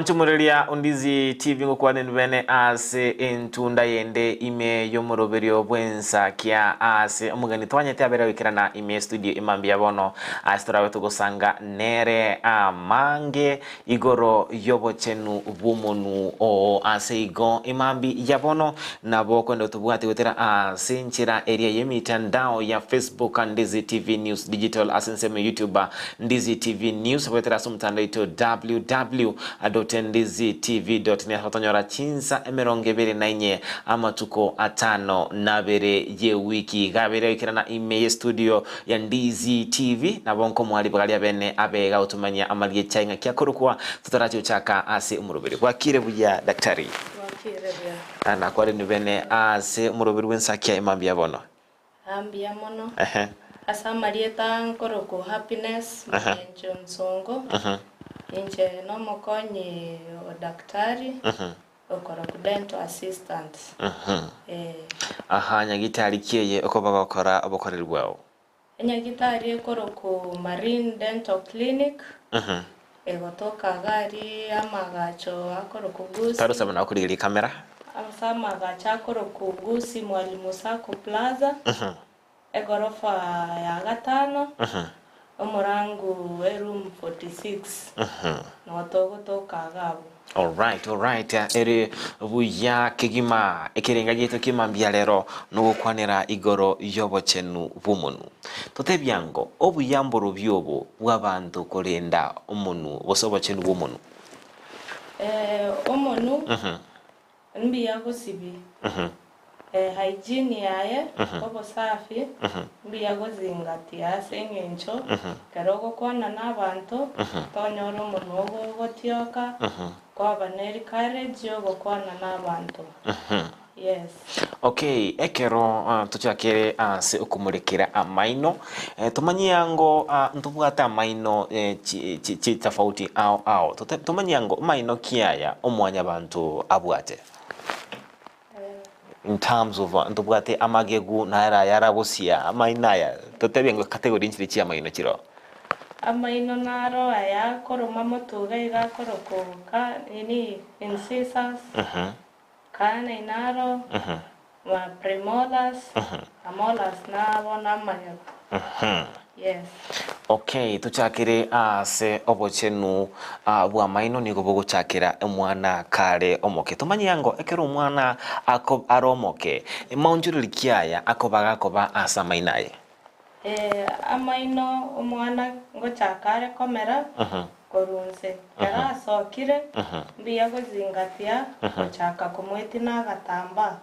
Mwanche omoreria o Ndizi TV ngokwane nibene ase entunda yende ime y'omoroberio bw'ensakia ase omogeni twanyete abere goikerana ime y'estudio emambia bono ase torabe togosanga nere amange Igoro y'obochenu bw'omonwa oo. Ase igo, emambi ya bono nabo okwenda otobwate goetera ase enchera eria y'emitandao ya Facebook Ndizi TV News Digital, ase ensemo ya YouTube Ndizi TV News, goetera ase omotandao oito www.ndizitv.net otonyora chinsa 24 amatuko atano na abere y'ewiki. Iga abere goikerana ime y'estudio ya Ndizi TV, nabo nkomoa ribaga riabene abe gagotomanyia amarieta eng'aki akorokwa totarache gochaka ase omoroberi. Bwakire buya Daktari? Bwakire buya. Nakwareni bene ase omoroberi bw'ensakia emambia bono. Aa mbuya mono. Ehe. Ase amarieta nkorokwa Happiness Magencho Nsongo, inche nomokonyi o daktari. Okorokwa dental assistant. Ee. Aha nyagitari ki eye okoba gokora obokoreri bwao? Enyagitari ekorokwa Marine Dental Clinic, egotoka iga aria amagacho akorokwa Gusii. Tarosaba na okorigereria ekamera. Ase amagacho akorokwa Gusii Mwalimu Sacco Plaza, egorofa ya gatano, omorango eroom 46, noo togotoka iga abwo. Alright, alright, ere buya kegima ekerenga giaito ki'mambia rero nogokwanera igoro y'obochenu bw'omonwa. Totebia ngo obuya mborobio obo bw'abanto korenda omonwa gose obochenu bw'omonwa? Omonwa Mbuya gosibia hygiene yaye, obosafi, mbuya gozingatia ase eng'encho ekero ogokwana na abanto tonyora omonwa ogo ogotioka, kwaba ne courage ya ogokwana na abanto. Yes. Okay, ekero tochakere ase okomorekera amaino, tomanyie ango ntobwate amaino chitafauti ao ao, tomanyie ango maino ki aya omwanyabanto abwate? In terms of ntobwate amagegu naro aya aragosia amaino aya, totebie ango category nchire chia amaino chiroo. Amaino naro aya akoroma motwe iga iga akorokwa nini incisors. Kaanai naro, ma premolars, na molars nabo namagego. Yes. Okay, tochakere ase obochenu bw'amaino nigo bogochakera omwana kare omoke. Tomanye ango ekero omwana ako are omoke, maonchoreri ki aya akoba gakoba ase amaino aye? Amaino omwana ngochaka are komera korwa inse. Ekero asokire, mbuya gozingatia gochaka komoetina agatambaa,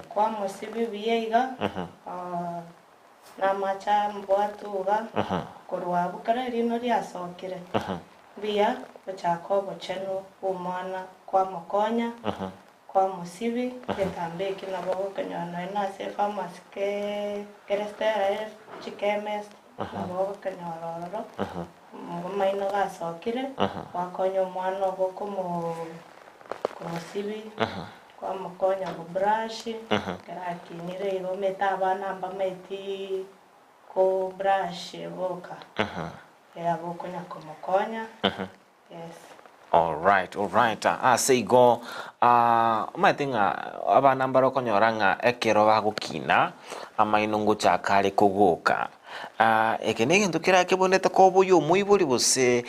kwamosibia buya iga, na amache ambwate iga, korwa abwo kera erino riasokire, mbuya gochaka obochenu bw'omwana kwamokonya. Kwamosibi, egetambaa ekio nabo ogokenyora nonya na ase epharmacy kere Stella chikemist, nabo ogokenyora ororo, amaino gasokire, gwakonya omwana ogo komosibi, kwamokonya go brush, ekero akinire igo omanyete abana mbamaeti ko brush boka, nabo okonya komokonya. Yes. Alright, alright. Ase igo omanyete ng'a abana mbare okonyora ng'a ekero bagokina amaino ngochaka are kogoka. Eke na egento kera kebwenerete koba oyo omoibori gose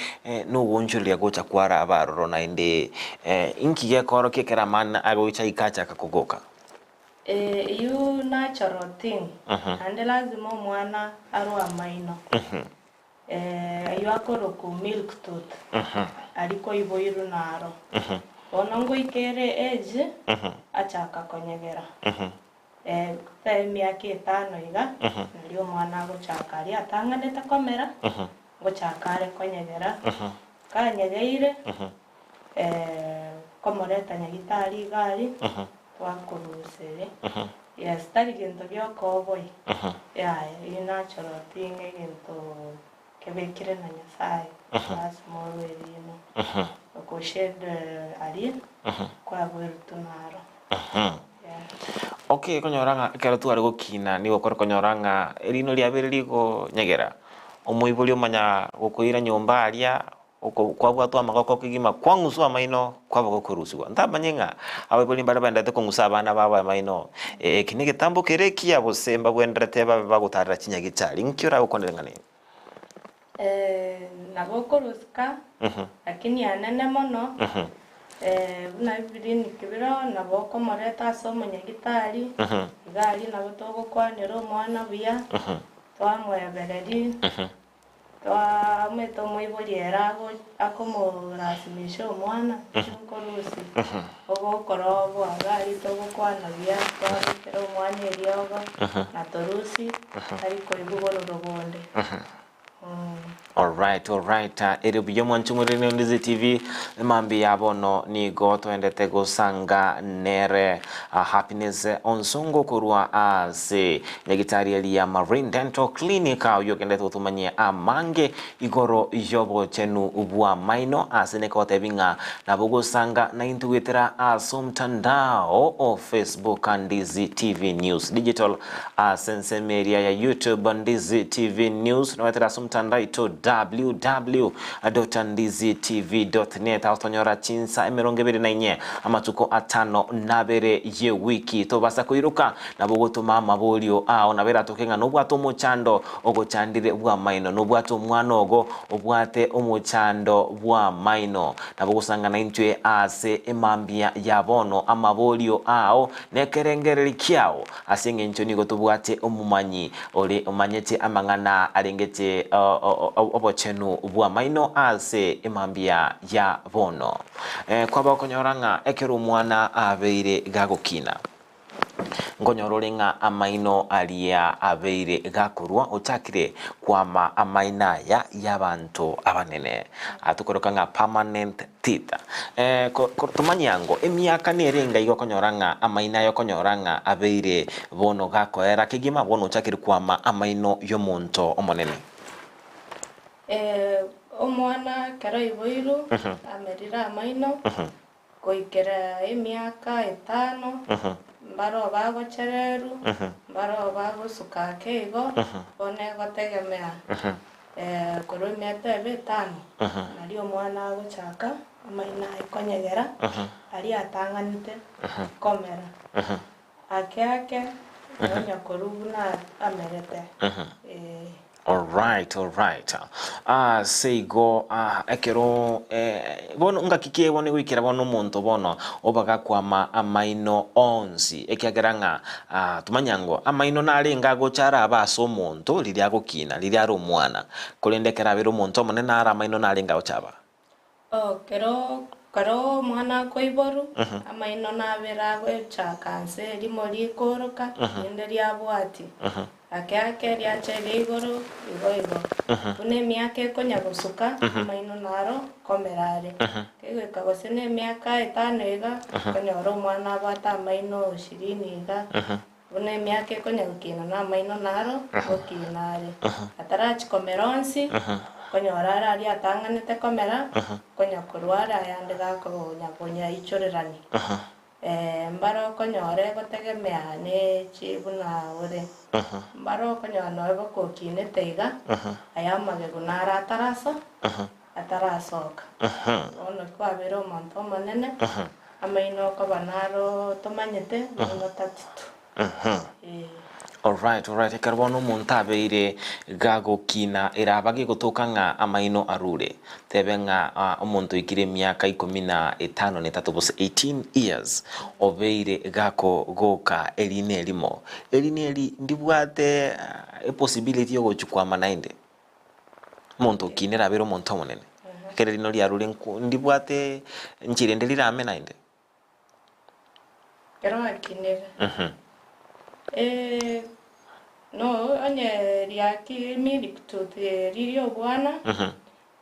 nogoonchoreria gocha kwaraba aroro naende inki gekoorokia ekero amana agocha ika achaka kogoka? Eyio natural thing, naende lazima omwana arwe amaino. Ayio akorokwa milk tooth, aria koiboirwe naro. Bono ngoika ere age, achaka konyegera. Emiaka etano iga, nario omwana agochaka aria atang'anete komera, ngochaka are konyegera. Kanyegeire, nkomoreta nyagitari iga aria, twakoruseria. Yes, tari gento giokoboi, yaya, eyio natural thing, egento kebekire na Nyasaye, lasima orwe erimo, okoshed aria, kwaboirwe naro. Yeah. Okay, okonyora ng'a ekero tware gokina nigo okore konyora ng'a erino riabeire rigonyegera, omoibori omanya gokoira nyomba aria. Oko kwabwatwa amagoko kegima, kwang'uswa amaino, kwaba gokorusigwa. Ntamanye ng'a abaibori mbare baendererete kong'usa abana babo amaino. Eki negetambo kere ekiya gose mbagwenderete babe bagotarera chinyagitari? Nki oragokwanere ng'a nini? Nabo okorusika, lakini anene mono, buna ebiriniki bire nabo okomoreta ase omonyagitari, iga aria nabo togokwanera omwana buya, twamoebereria. Twamwete omoibori ere akomorasimisha omwana, tinkorusia ogokora obwaga aria togokwana buya, twabekera omwana eriogo na torusie tari koigwa bororo bonde. Alright, alright. Ere buya mwanche omorere ne Ndizi TV. Mambi ya bono nigo toendete gosanga nere Happiness Onsongo korwa ase Nyagitari eria Marine Dental Clinic oyio ogendete gotomanyia amange igoro y'obochenu bw'amaino ase nekogotebi ng'a nabo ogosanga naintwe goetera ase omtandao o Facebook Ndizi TV News Digital ase ensemo eria ya YouTube Ndizi TV News noetera ase omtandao oito www.ndizitv.net aho tonyora chinsa 24 amatuko atano nabere y'ewiki tobasa koiroka Nabo ogotoma amaborio ao nabo eratoke ng'a nobwate omochando ogochandire bw'amaino, nobwate omwana ogo obwate omochando bw'amaino. Nabo ogosangana intwe ase emambia ya bono amaborio ao nekerengereri kiao, ase engencho nigo tobwate omomanyi ore omanyete amang'ana arengete obochenu bw'amaino ase emambia ya bono. Kwaba okonyora ng'a ekero omwana abeire gagokina. Nkonyora ore ng'a amaino aria abeire gakorwa ochakire kwama amaino aya y'abanto abanene. Atokoroka ng'a permanent teeth. Tomanye ango emiaka nere enga iga okonyora ng'a amaino aya okonyora ng'a abeire bono gakoera kegima bono ochakire kwama amaino y'omonto omonene. Omwana ekero aiboirwe amerire amaino. Goikera emiaka etano, mbaroo bagochererwa, mbaroo bagosuka ake igo, bono egotegemea korwa emiaka ebe etano, nario omwana agochaka amaino aye konyegera, aria atang'anete komera. Ake ake, nonya korwa buna amerete, ee. Alright, alright. Ase igo ah, ekero eh, bono ngaki ki bono egoikera bono omonto bono obagakwama amaino onsi ekiagera ng'a ah, tumanya ngo amaino narenge agocha arabe ase omonto riria agokina riria are omwana korende ekero abeire omonto omonene naro amaino narenge agocha aba. Oh, kero kero omwana akoiborwa, amaino nabere agochaka nse erimo rikoroka, rinde riabwatia. Ake ake riacha eria igoro, igo igo. Buna emiaka ekonya gosuka, amaino naro komera are. Kegoika gose na emiaka etano iga, okonyora omwana abwate amaino ishirini iga, Buna emiaka ekonya gokina namaino naro gokina are. Atarachia komera onsi, okonyora are aria atang'anete komera, konya korwa are ayande gakonya koyaichorerania. Mbare okonyora egotegemea ne chi buna ore. Mbare okonyora nonya bokokinete iga, aya amagegu naro ataraso, atarasoka. Bono kwabeire omonto omonene, amaino okoba naro tomanyete, maino tatitu. Ee. Alright, alright, ekero bono omonto abeire gagokina eraba gegotoka ng'a amaino arure, tebe ng'a ah, omonto oikire emiaka ikomi na etano na etato gose 18 years, obeire gakogoka erino erimo, erino eri ndibwate ah, epossibility yogochia kwama naende. Omonto okinire abeire omonto omonene, ekero erino riarure nko ndibwate nchera ende rirame naende. Ekero akinire, no onye riaki milk tooth riria obwana,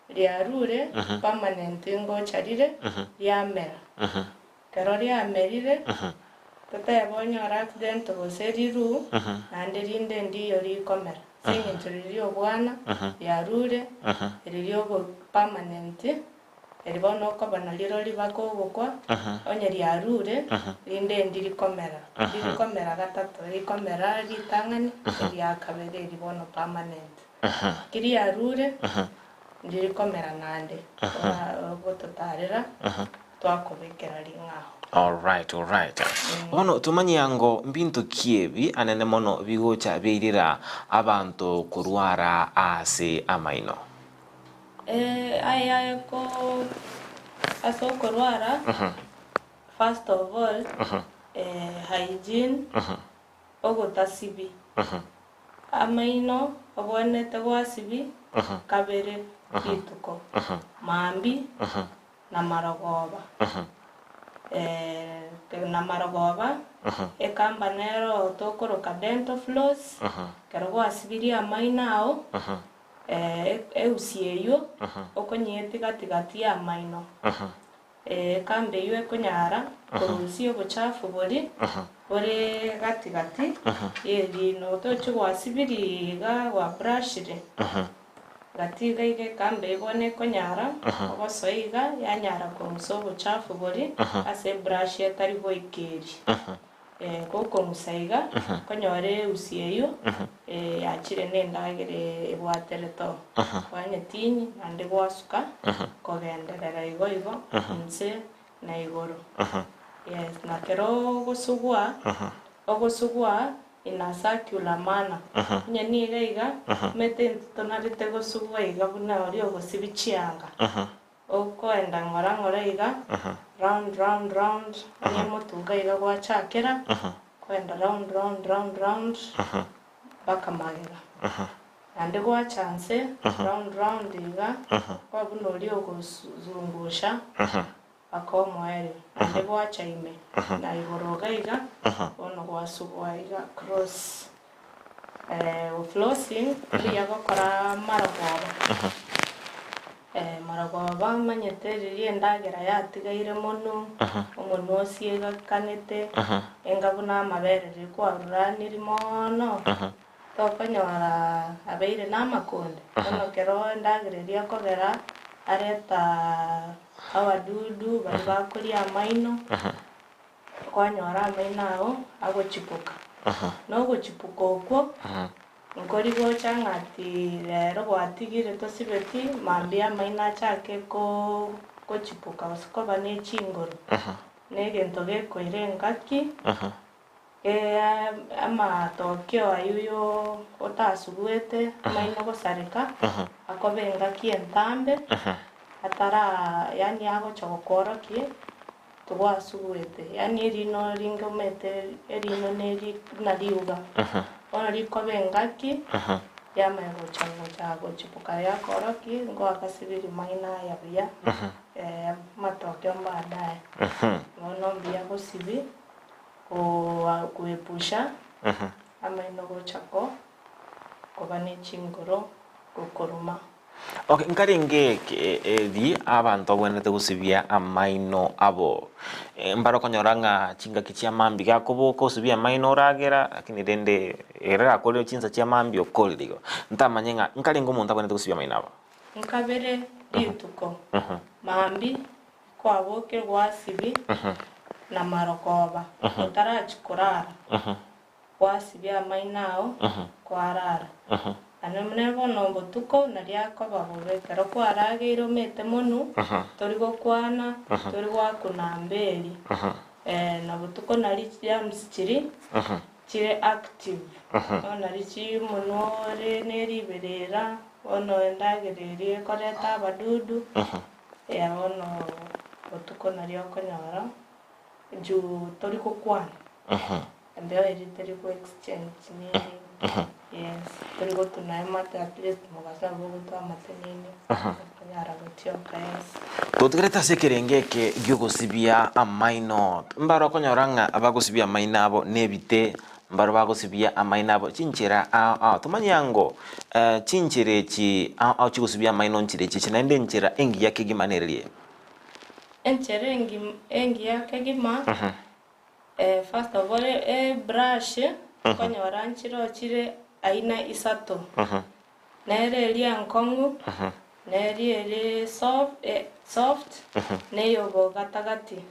riarure permanent ngocha rire, riamera. Ekero riamerire, totebe onyore accident gose riru, naende rinde ndiyo rikomera. Ase eng'encho riria obwana riarure, riria obo permanent, eri bono okoba nario ribaka ogokwa, onye riarure, rinde ndirikomera. Ndirikomera gatato, rikomera ritang'ani, eria kabere eri bono permanent. Ki riarure. Ndiri komera naende, ogototaarera twakobekera ring'ao. Alright, alright. Bono tomanye ango mbinto ki ebi anene mono bigocha biairera abanto korwara ase amaino? Aya ko ase okorwara, first of all, hygiene, ogotasibi. Amaino obwenerete gwasibi kabere rituko, mambia na marogoba. Na marogoba ekamba nero tokoroka dental floss, ekero gwasibirie amaino ao, eusi eywo okonyetia gati gati y'amaino. Ekambi eyio ekonyara korusia obochafu boria bore gati gati y'eriino. Tochi gwasibirie iga gwa brushire gati iga iga ekambi eyio bono ekonyara ogosoa iga yanyara korusia obochafu boria ase ebrush etari goikeria. Gokong'usa iga, okonyora eusi eyio yachire nendagera ebwaterete oo. Kwanyetinyia naende gwasuka kogenderera igo igo inse na igoro. Yes, na kero ogosugwa, ogosugwa in a circular manner. Onye niga iga, omanyete intwe tonarete gosugwa iga buna oria ogosibia chianga. Okoenda ng'ora ng'ora iga, round round round, onye motuga iga gwachakera, koenda round round round round, mpaka magega. Naende gwacha nse, round round iga, koba buna oria ogozungusha, mpaka omoerio. Naende gwacha ime, na igoro iga iga, bono gwasubwa iga cross. Flossing mbuya gokora marogoba. Marogoba omanyete riria endagera yatigaire mono, omonwa osiegakanete, enga buna amabere riria kwaruraniri mono, tokonyora abeire na amakonde. Bono kero endagera eria ekogera areta abadudu baria bakoria amaino. Kwanyora amaino ao agochipuka, na ogochipuka okwo nkori gocha ng'a ati rero gwatigire tosibeti, mambia amaino achake gochipuka gose koba ne chinguru, na egento gekoira engaki, amatokeo ayio yo otasuguete amaino gosareka, akoba engaki entambe, atara yaani agocha gokoorokia. Togwasuguete, yaani erino ringe omanyete erino neri buna riuga, bono rikoba engaki yamanya gocha gocha gochipuka yakorokia ngoakasibiri maino aya buya amatokeo baadaye. Bono mbuya gosibi koepusha amaino gocha ko koba ne chinguru gokoruma. Okay, nkarenge eri abanto babwenerete gosibia amaino abo. Mbare okonyora ng'a chingaki chia mambia gakoboka osibie amaino oragera, lakini rende ere gakorire chinsa chia mambia okorire igo. Ntamanye ng'a nkarenge omonto abwenerete gosibia amaino abo. Nkabere rituko mambia kwabokire gwasibia na marogoba otarachia korara. Gwasibia amaino ao, kwarara. Naende buna bono botuko nario akoba bobe, ekero kwarageire omete monwe, tori gokwana, tori goakuna mberi. Na botuko nario chigerms chiria chire active, bono nario chi omonwe ore ne riberera, bono endagera eria ekoreta abadudu, bono botuko nario okonyora juu tori gokwana. Embeo eria teri go exchange nini yes tori gotuna emate at least mogaso nabo ogotwa amate nini okonyara gotioka yes. Totigarete ase ekerengo eke gi'ogosibia amaino, mbare okonyora ng'a abagosibia amaino abo nebite, mbare bagosibia amaino abo chinchera ao ao. Tomanye ango chinchera echi ao ao chiogosibia amaino nchire echi echi naende enchera engiya kegima nererie? Enchera engiya kegima First of all ebrush okonyora nchire chire aina isato, nere eria enkong'u, neri ere soft, na eyobogatagati,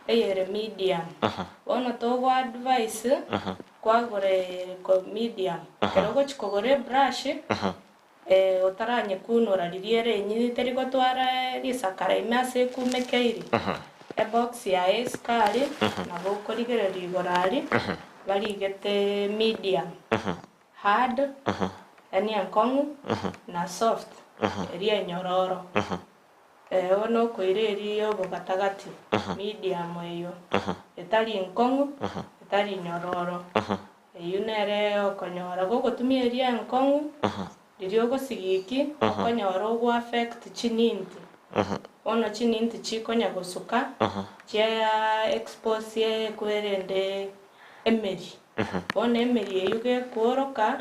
eyere medium. Bono togo advise kwagora eyere medium. Ekero ogochi kogora ebrush. Otaranyekunora riria ere enyinyi teri gotwara risakara ime ase ekumekeiri, ebox yaye esukari nabo okorigereria igoro aria barigete medium, hard, yaani enkong'u na soft eria enyororo. Bono okoira eria y'obogatagati, medium eyio, etari nkong'u etari nyororo. Eyio nere okonyora gogotumia eria enkong'u, riria ogosigiki, okonyora ogo affect chininti. Bono chininti chikonya gosuka, chia expose kwerende emeri. Bono emeri eyio gekworoka,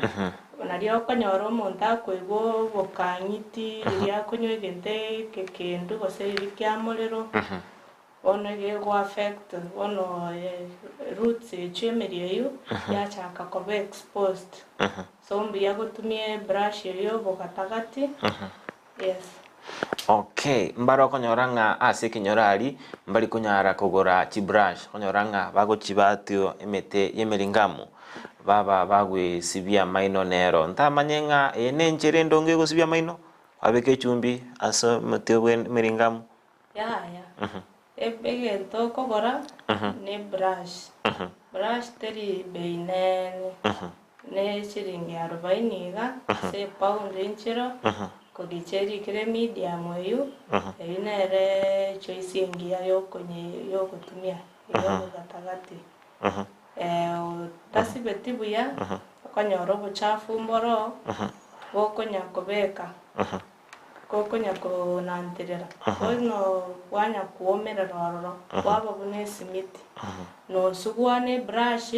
nario okonyora omonto akoigwa obokang'iti riria akonywa egento egekendu gose riria kia morero. Bono ege affect bono roots echio emeri eyio yachaka koba exposed. So mbuya gotumia ebrush eyio obogatagati, yes. Okay, mbare okonyora ng'a ase ekenyoro aria mbari konyara kogora chibrush, okonyora ng'a bagochibatio emete y'emeringamu, baba bagwesibia amaino nero. Ntamanye ng'a eye nenchera endonge yogosibia amaino, kwabeka echumbi ase omote bwe emeringamu. Yaya, egento okogora ne brush, brush teri bei nene, ne chiringi arobaini iga ase epound enchero, kogicha erikire medium eywo, eywo nere choice engiya yokonye yogotumia eyo obogatagati. Otasibeti buya, okonyora obochafu mboro, bokonya kobeka. Gokonya konanterera, bono bwanya kwomerera ororo, bwaba buna esimiti, nosugwa nebrush,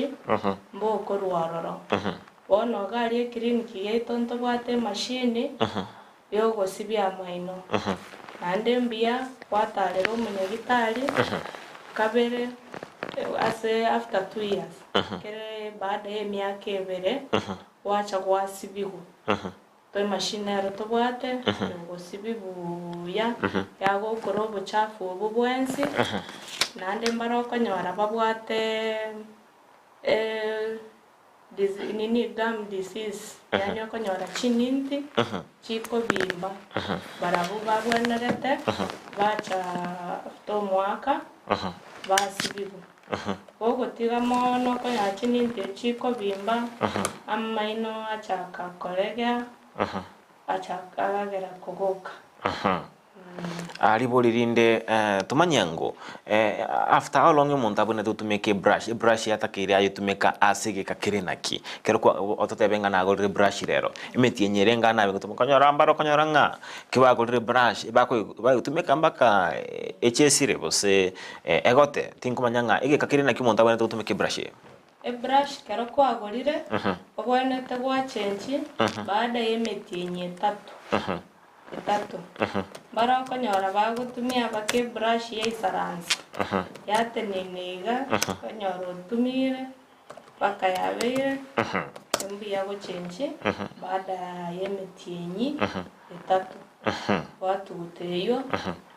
mbokorwa ororo. Bono iga aria eclinic yaito ntobwate emachine yogosibia amaino, naende mbuya gwatarera omonyagitari kabere ase after 2 years, ekere baada ya emiaka ebere, gwacha gwasibigwa. Emachine ero tobwate egosibia buya, yagokora obochafu obwo bwensi, naende mbare okonyora babwate nini gum disease, yaani okonyora chininti chikobimba, barabwo babwenerete bacha after omwaka basibigwa. Gogotiga mono okonyora chininti chikobimba, amaino achaka koregea, achaka agera kogoka. Ribori rinde tomanye ango after how long omonto abwenerete gotumeka ebrush, ebrush yatakeire ayetumeka ase egeka kere naki? Ekero kwa ototebe ng'a nagorire ebrush rero, emetienyi ere ng'a nabe ngotumeka, okonyora mbare okonyora ng'a kibagorire ebrush bayetumeka mpaka echesire gose Egote, tinkomanya ng'a egeka keria naki omonto agwenerete gotumeka ebrush eye. Ebrush kero kwagorire, obwenerete gwachenchi baada y'emetienyi etato etato. Mbare okonyora bagotumia baka ebrush yaisaransa, yatenena iga, okonyora otumire baka yabeire mbuya gochenchi baada y'emetienyi etato. Gwatuguta eywo,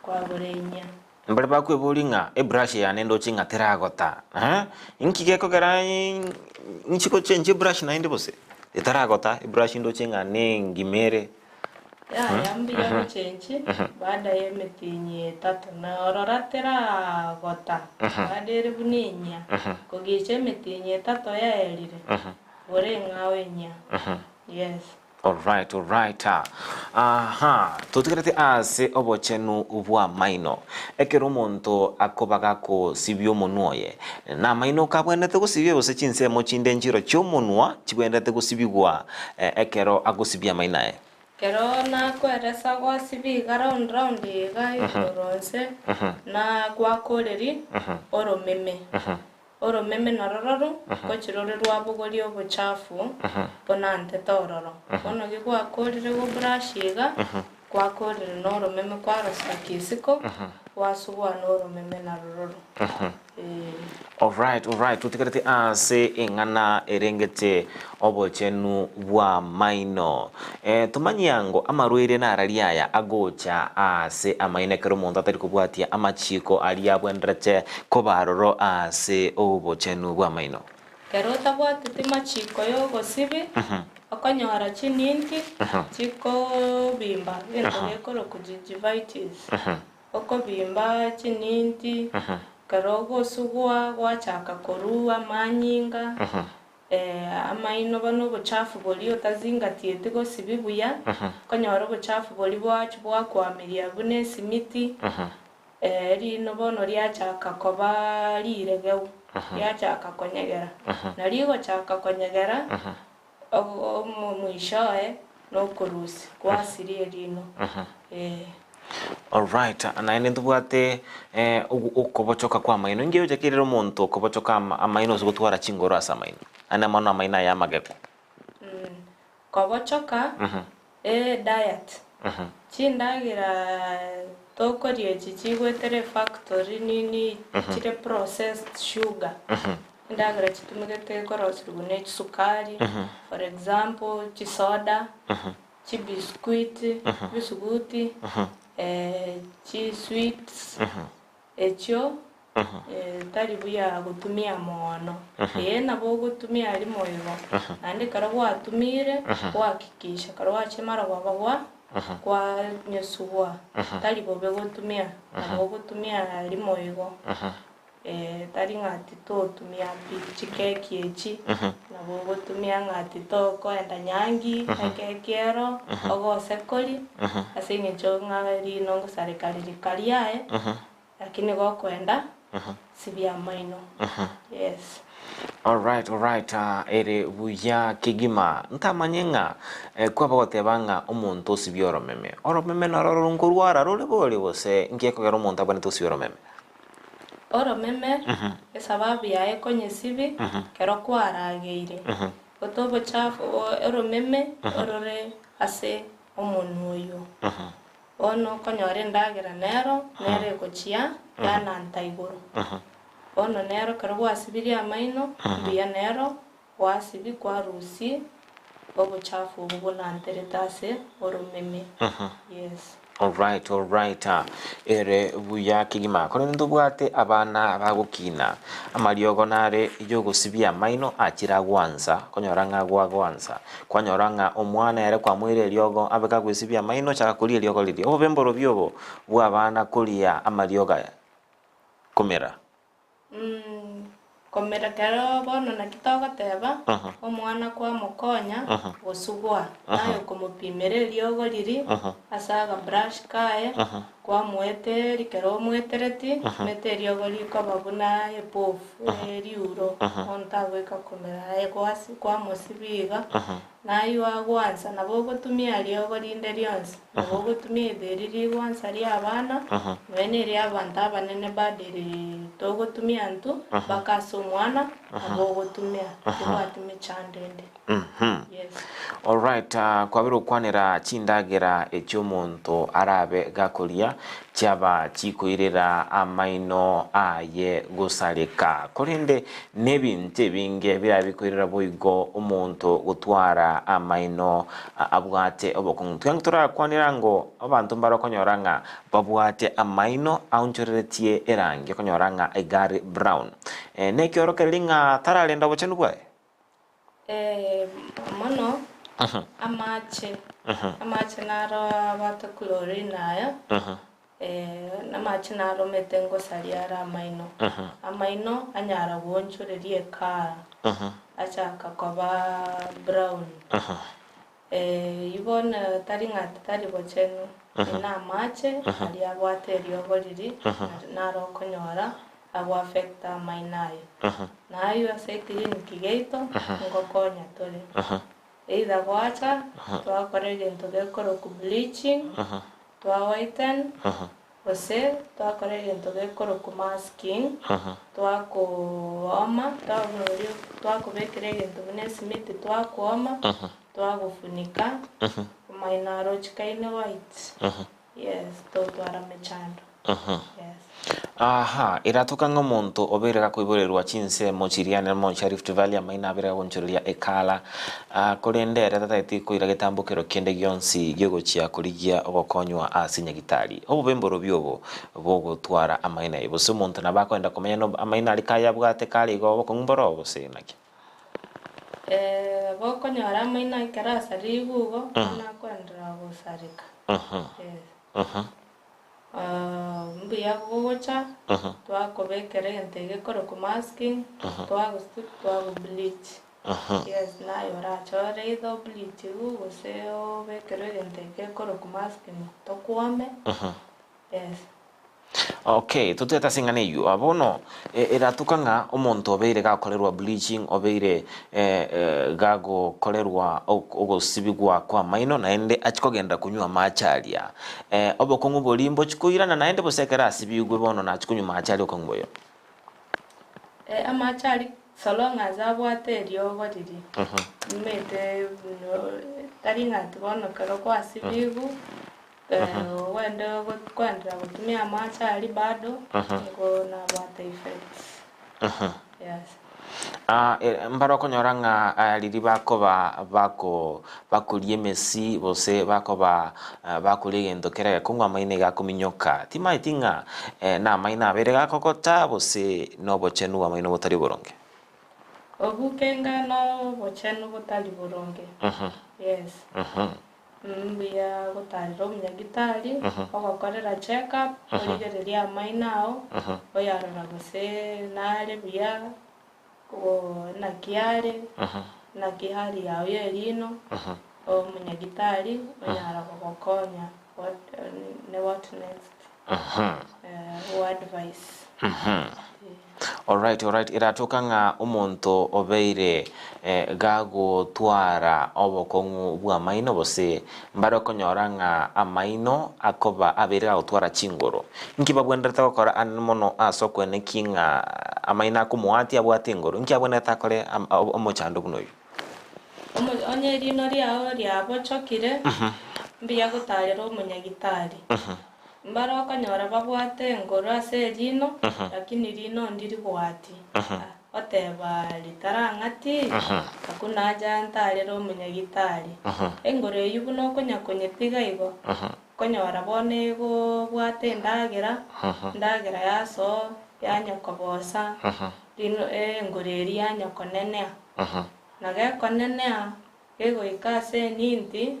kwagora enyia. Mbare bakweboria ng'a ebrush yane ndoche ng'a teragota, eh? Inki gekogera inchi gochenchia ebrush naende gose? Etaragota ebrush ndoche ng'a nengima ere. Yaya mbuya gochenchi baada y'emetienyi etato, na orora teragota baada ere buna enyia, kogicha emetienyi etato yaerire, gora eng'ao enyia. Yes. Alright, alright. Aha, totigerete ase obochenu bw'amaino. Ekero omonto akoba gakosibia omonwa oye, namaino kabwenerete gosibia gose chinsemo chinde nchiro chi'omonwa chibwenerete gosibigwa ekero agosibia amaino aye? Ekero nakweresa gwasibia iga round round iga igoro nse, na gwakoreria oromeme. Oromeme norororu, gochia rore rwabogoria obochafu bonantete ororo. Bono gigwakorire gobrush iga, gwakorire noromeme kwarosokia isiko, gwasugua noromeme narororo. Ee. Alright, alright, totigerete ase eng'ana erengete obochenu bw'amaino. Tomanyie ango amarwaire narari aya agocha ase amaino ekero omonto atari kobwatia amachiiko aria abwenerete koba aroro ase obochenu bw'amaino. Ekero otabwateti machiiko y'ogosibi, Okonyora chininti chikobimba egento gekorokwa gingivitis, okobimba chininti, ekero ogosugwa gwachaka korwa amanyinga, amaino bono obochafu boria otazingatieti gosibi buya, okonyora obochafu boria bwachia bwakwamiria buna esimiti, Erino bono riachaka koba riregeu, riachaka konyegera, na rigochaka konyegera, omwishoe nokorusia gwasiria erino. Ee. Alright, naende ntobwate okobochoka kw'amaino. Inki ochakerire omonto okobochoka amaino gose gotwara chingoro ase amaino? Naende mono amaino aya amageko. Kobochoka, diet, chindagera tokoria echi chigoetera efactory nini chire processed sugar, endagera chitumegete koroseriwa ne chisukari, for example, chisoda, chibiscuit, ebisuguti, chisweets, Echio tari buya gotumia moono. Ee, nabo ogotumia rimo igo. Naende ekero gwatumire, gwahakikisha ekero gwachia marogoba gwa kwanyesugua. Tari bobe gotumia, nabo ogotumia rimo igo. Tari ng'a titotumia pi chikeki echi, nabo ogotumia ng'a titokoenda nyangi, ekeki ero, ogose koria, ase eng'encho ng'a rino ngosareka ririka riaye, lakini gokoenda sibia amaino, yes. Alright, alright, ere buya kegima. Ntamanye ng'a kwaba goteba ng'a omonto osibie oromeme. Oromeme noro nkorwara rore bori gose nki ekogera omonto abwenerete gosibia oromeme? Oromeme, esababu yaye konyesibi ekero kwarageire, gote obochafu oromeme orore ase omonwa oyio. Bono okonyora endagera nero, nero egochia yananta igoro. Bono nero ekero gwasibirie amaino, mbuya nero gwasibia kwarusia obochafu obwo bonanterete ase oromeme. Yes. Alright, alright. Ere buya kegima. Korende ntobwate abana bagokina. Amariogo nare yogosibia amaino achire agwansa, konyora ng'a gwagoansa. Kwanyora ng'a omwana ere kwamoire eriogo abe kagwesibia amaino ochaka koria eriogo riria. Obobe mborobio obo bw'abana koria amariogo aya komera. Komera kero bono naki togoteba, omwana kwamokonya gosugwa, naye okomopimera eriogo riria ase agabrush kaye, kwamoeteria kero omoetereti, omanyete eriogo rikoba buna epofu, eriuro, bono tagoika komera aye gwasi kwamosibia iga, Nayio agwansa, nabo ogotumia riogo rinde rionsi, nabo ogotumia either eri rigwansa ri'abana, nonya neria abanto abanene bado eri togotumia intwe, mpaka ase omwana nabo ogotumia, tobwati mechando ende. Yes. Alright, kwabire gokwanera chindagera echiomonto arabe gakoria chiaba chikoirera amaino aye gosareka. Korende Nebinto ebinge birabe bikoirera boigo omonto gotwara amaino abwate obokong'u. Twenki torakwanera ango abanto mbare okonyora ng'a babwate amaino aonchoreretie erangi okonyora ng'a egari brown. Nekiorokererio ng'a tararenda obochenu bwaye? Mono amache, amache naro abwate chlorine aya. Namache naromete ngosaria are amaino, amaino anyara goonchoreria ekara, achaka koba brown. Eyio bono tari ng'a tari bochenu, namache aria abwate eriogo riria naro okonyora agoaffecta amaino aye. Na ayio ase eclinic yaito ngokonya tore. Either goacha twakora egento gekorokwa bleaching, Twa whiten, gose twakora egento gekorokwa masking, twakooma, twakobekera egento buna esimiti twakooma, twagofunika, amaino arochikaine white, yes, totwara mechando, yes. Aha, eratoka ng'a omonto obeire gakoiborerwa chinsemo chiria nemo chia Rift Valley amaino abere gagonchoreria ekala, ah, korende ere tatageti koira getambokero kende gionsi giogochia korigia ogokonywa ase nyagitari. Obobe mborobio obo bogotwara amaino aye. Gose omonto nabo akoenda komenya no amaino aria kayabwate kare igo obokong'u mboroo gose naki? Bokonyora amaino ekero asarigwe igo, bono akoenderera gosareka. Yes. Mbuya gogocha, twakobekera egento egekorokwa masking, twagosuti twago bleach. Yes, naye orachore either obleachiwu gose obekerwe egento eke gekorokwa masking tokwome. Yes. Okay, totete ase eng'ana eyio. Ah, Bono e- eratuka ng'a omonto obeire gakorerwa bleaching, obeire eh, eh, gagokorerwa ok- ogosibigwa kw'amaino naende achie kogenda konywa amache aria. Eh, obokong'u boria mbochie koirana naende gose ekero asibigwe bono nachie konywa amache aria okong'u boyo? Eh, amache aria so long as abwate eriogo riria, nimanyete no tari ng'a ati bono ekero kwasibigwe, Ogende koenderera gotumia amache aria bado nigo nabwate effects. Yes. Ah, eh, mbare okonyora ng'a ah, riria bakoba bako bakoria emesi gose bakoba ah, bakoria egento kere egekong'u amaino iga akominyoka. Timaeti ng'a eh, na amaino abeire gakogota gose na obochenu bw'amaino botari boronge. Obokenga na obochenu botari boronge. Yes. Mbuya gotarera omonyagitari, ogokorera check up, origererie amaino ao, oyarora gose nare buya, naki are, naki hali yao ya erino, omonyagitari onyara gogokonya what ne what next, o advise. Alright, alright, eratoka ng'a omonto obeire eh, gagotwara obokong'u bw'amaino gose mbare okonyora ng'a amaino akoba abeire gagotwara chingoro. Inki babwenerete gokora ande mono ase okweneki ng'a amaino akomoatia abwate engoro? Inki abwenerete akore am- o- omochando buna oyio? Omo onye erino riao riabochokire, mbuya gotarera omonyagitari. Mbare okonyora babwate engoro ase erino, lakini rino ndiri goati. Oteba ritarang'ati, hakuna haja ntarere omonyagitari. Engoro eyio buna okonya konyetiga igo, okonyora bono egobwata endagera, endagera yasoa yanya kobosa, rino engoro eria yanya konenea. Na gekonenea, Gegoika ase eninti,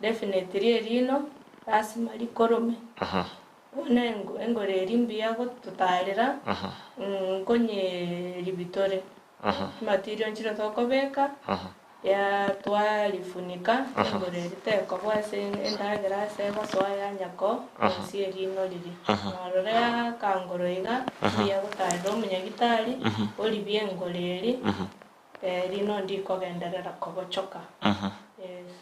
definitely erino lasima rikorome. Bono engo engoro eria mbuya gototarera, nkonyeribitore. Chimaterial nchire tokobeka, ya twarifunika, engoro eria tekoboa ase endagera ase egosoa yanya ko rosia erino riria. Norora akangoro iga, mbuya gotarera omonyagitari, oribie engoro eria. Rino ndikogenderera kobochoka. Yes.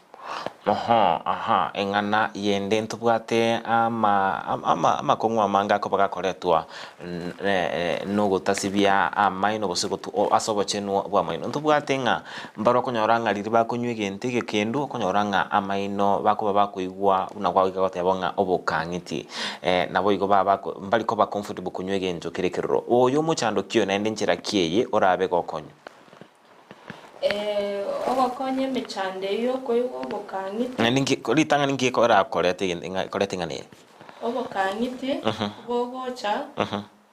Oho, aha, eng'ana yende ntobwate ama ama amakong'u amange akoba gakoretwa nogotasibia amaino gose gotu ase obochenu bw'amaino. Ntobwate ng'a mbare okonyora ng'a riria bakonywa egento egekendu okonyora ng'a amaino bakoba bakoigwa buna kwagoika goteba ng'a obokang'iti. Naboigo baba mbari koba comfortable konywa egento kere ekeroro. Oyo omochando ki oyo naende nchera ki eye orabe gokonywa? Ogokonya emechando eyio okoigwa obokang'iti. Naende nki ritang'ani nki erakorete egento ng'a ekorete ing'ana eye? Obokang'iti bogocha,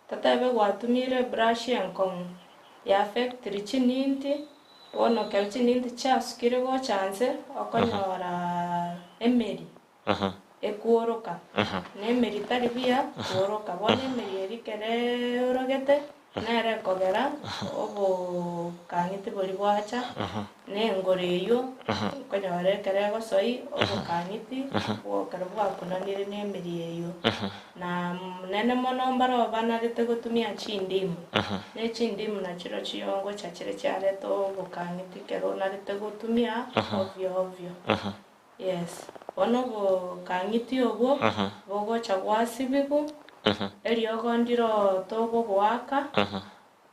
totebe gwatumire ebrush enkong'u, ya affectiri chininti, bono ekero chininti chiasukire gocha nse, okonyora emeri. Ekworoka, na emeri tari buya kworoka. Bono emeri eria ekero eorogete, nere ekogera obokang'iti boria bwacha, na engoro eyio okonyora ekero egosoi obokang'iti bwokero bwakunanire na emeri eyio. Na nene mono mbare banarete gotumia chindimu, na echindimu nachiro chiongocha chire chiareta obokang'iti ekero onarete gotumia ovyo ovyo. Yes, bono obokang'iti obwo bogocha gwasibigwa, eriogo ndiro togogoaka,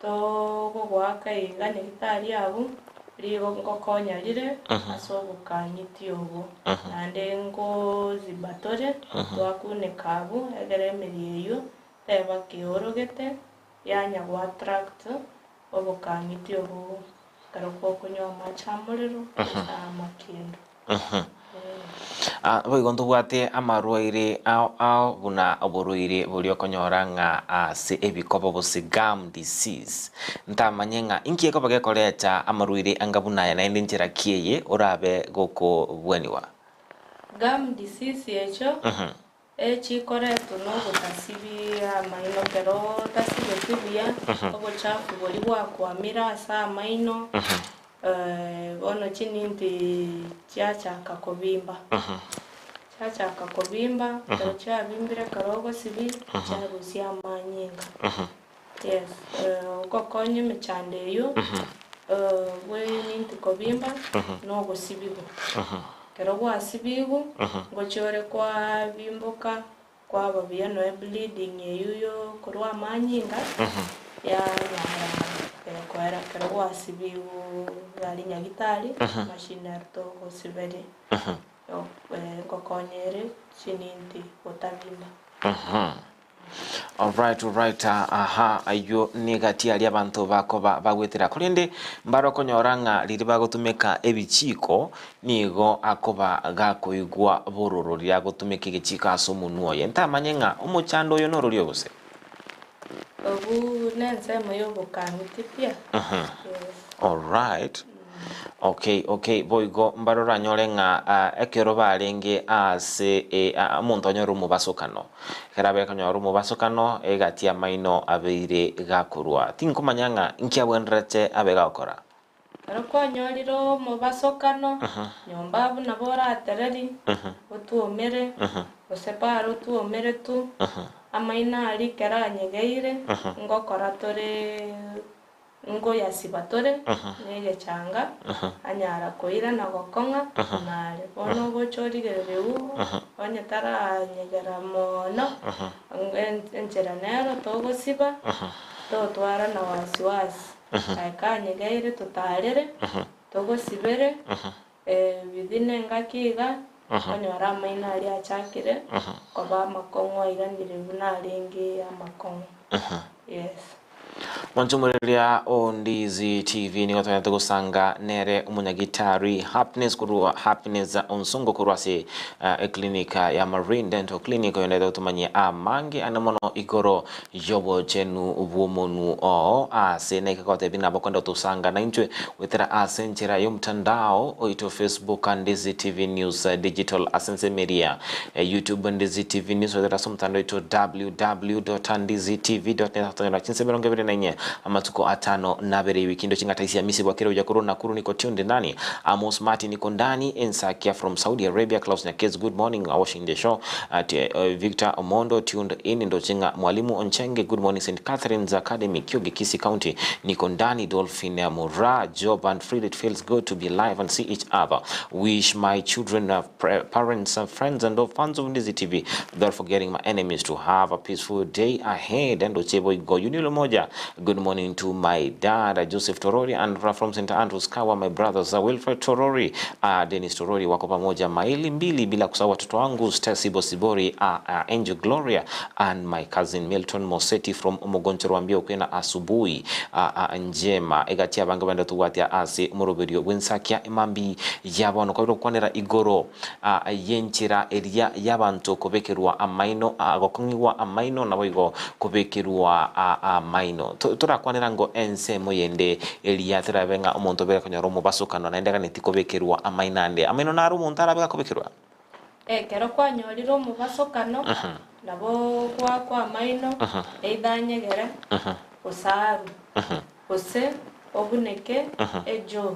togogoaka iga nyagetari abwo, rigo ngokonya rire ase obokang'iti obwo. Naende ngoziba tore, twakuneka abwo, egere emeri eywo teba keorogete, yanya go attract obokang'iti obwo. Ekero gokonywa amache amorero gose amakendo. Boigo ntobwate amarwaire ao ao buna oborwaire boria okonyora ng'a ase ebikoba gose gum disease. Ntamanye ng'a inki ekoba gekoreta amarwaire anga buna aya naende nchera ki eye orabe gokobweniwa? Gum disease echo echikoretwa nogotasibi amaino kero otasibeti buya, obochafu boria bwakwamire ase amaino, Bono chininti chiachaka kobimba, chiachaka kobimba, ekero chiabimbire ekero ogosibia, chiarusia amanyinga. Yes, ogokonya emechando eywo, bwe eninti kobimba, na ogosibigwa. Ekero gwasibigwe, ngochia ore kwabimboka, Kwaba buya noe bleeding eyio yokorwa amanyinga yanyara koera ekero gwasibigwe gari nyagitari machine ero togosiberia ngokonya ere chininti gotabimba. Alright, alright, aha, ayio negati aria abanto bakoba bagwetera. Korende mbare okonyora ng'a riria bagotumeka ebichiko Nigo akoba gakoigwa bororo riria agotumeka egechiiko ase omonwa oye. Ntamanye ng'a omochando oyo norori gose. Obwo nensemo y'obokang'iti pia. Yes. Alright. Okay, okay. Boigo mbare oranyore ng'a ah, ekero barenge ase eh, ah, omonto anyore omobasokano. Ekero abe akonyora omobasokano, egati y'amaino abeire gakorwa. Tinkomanya ng'a inki abwenerete abe gagokora. Ekero kwanyorire omobasokano, nyomba abwo nabo oratereri, otwomere, gose para otwomere tu, amaino aria ekero anyegeire, ngokora tore ngoyasiba tore na egechanga, anyara koirana gokong'a buna are. Bono ogocha origereria onye taranyegera mono, enchera nero togosiba, totwara na wasiwasi. Aye kanyegeire totaarere, togosibere, within engaki iga, okonyora amaino aria achakire koba amakong'u airanire buna arenge amakong'u. Yes. Mwanchomoreria o Ndizi TV nigo tonyarete gosanga nere omonyagitari Happiness korwa Happiness Onsongo korwa ase eclinic ya Marine Dental Clinic oyo ndete gotomanyia amange ane mono igoro y'obochenu bw'omonwa oo aase naike gotebia nabo kwenda gotosanga naintwe goetera ase enchera y'omotandao oito Facebook Ndizi TV News Digital ase ensemo eria ya YouTube Ndizi TV News goetera ase omotandao oito www.ndizitv.net tonyora chinsa 24 amatuko atano na abere ewiki ndoche ng'a Taisi Hamisi bwakire buya korwa Nakuru niko tuned ndani Amos Martin niko ndani Ensakia from Saudi Arabia Klaus Nyakez good morning watching the show At Victor Omondo tuned in ndoche ng'a Mwalimu Onchenge good morning St Catherine's Academy Kioge Kisii County niko ndani Dolphin Mura Job and Fred it feels good to be alive and see each other wish my children parents and friends and all fans of Ndizi TV without forgetting my enemies to have a peaceful day ahead ndoche boigo Yunilo Moja good morning to my dad Joseph Torori and from St Andrews Kawa my brothers Wilfred Torori uh, Dennis Torori wako pamoja maili mbili, bila kusahau watoto wangu Stacy Bosibori, uh, uh, Angel Gloria and my cousin Milton Moseti from Omogonchoro wambia okwena asubuhi uh, uh, njema egati abange bande tobwatia ase omoroberio bw'ensakia emambi ya bono kwabire gokwanera igoro uh, y'enchera eria y'abanto kobekerwa amaino uh, gokong'igwa amaino naboigo kobekerwa uh, amaino torakwanera ngo ensemo yende Eria terabe ng'a omonto obere konyora omobasokano, naende aganeti kobekerwa amaino ande. Amaino naro omonto arabe gakobekerwa? Ekero kwanyorire omobasokano, nabo goakwa amaino, either anyegere, gose arwe, gose obuneke ejaw,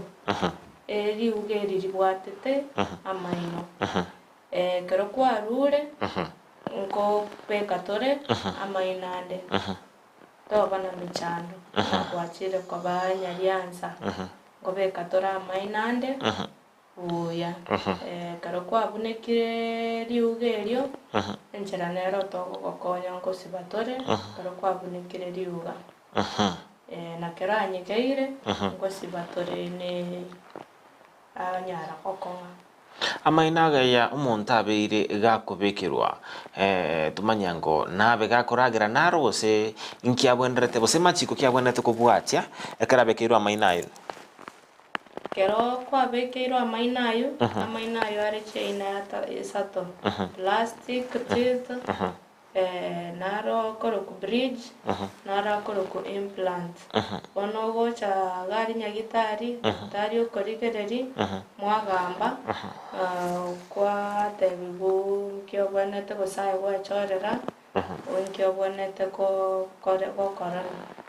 eriuga eri ribwatete amaino. Ekero kwarure, nkobeka tore amaino ande. Toba na mechando, na gwachire koba nyariansa, nkobeka tore amaino ande buya. Ekero kwabunekire riuga erio, enchera nero togogokonya nkosiba tore ekero kwabunekire riuga. Na kero anyegeire, nkosiba tore ne anyara gokong'a. Amaino agaya omonto abeire gakobekerwa, tomanya ngo nabe gakoragera naro gose inki abwenerete gose machiko ki abwenerete kobwatia ekero abekeirwe amaino ayio. Kero kwabekeirwe amaino aywo, amaino aywo are chiaina ata isato, plastic teeth, naro akorokwa bridge, naro akorokwa implant. Bono ogocha iga aria nyagitari, daktari okorigereria, mwagamba, kwatebiwa nki obwenerete gose aye gwechorera, nki obwenerete ko kore gokora.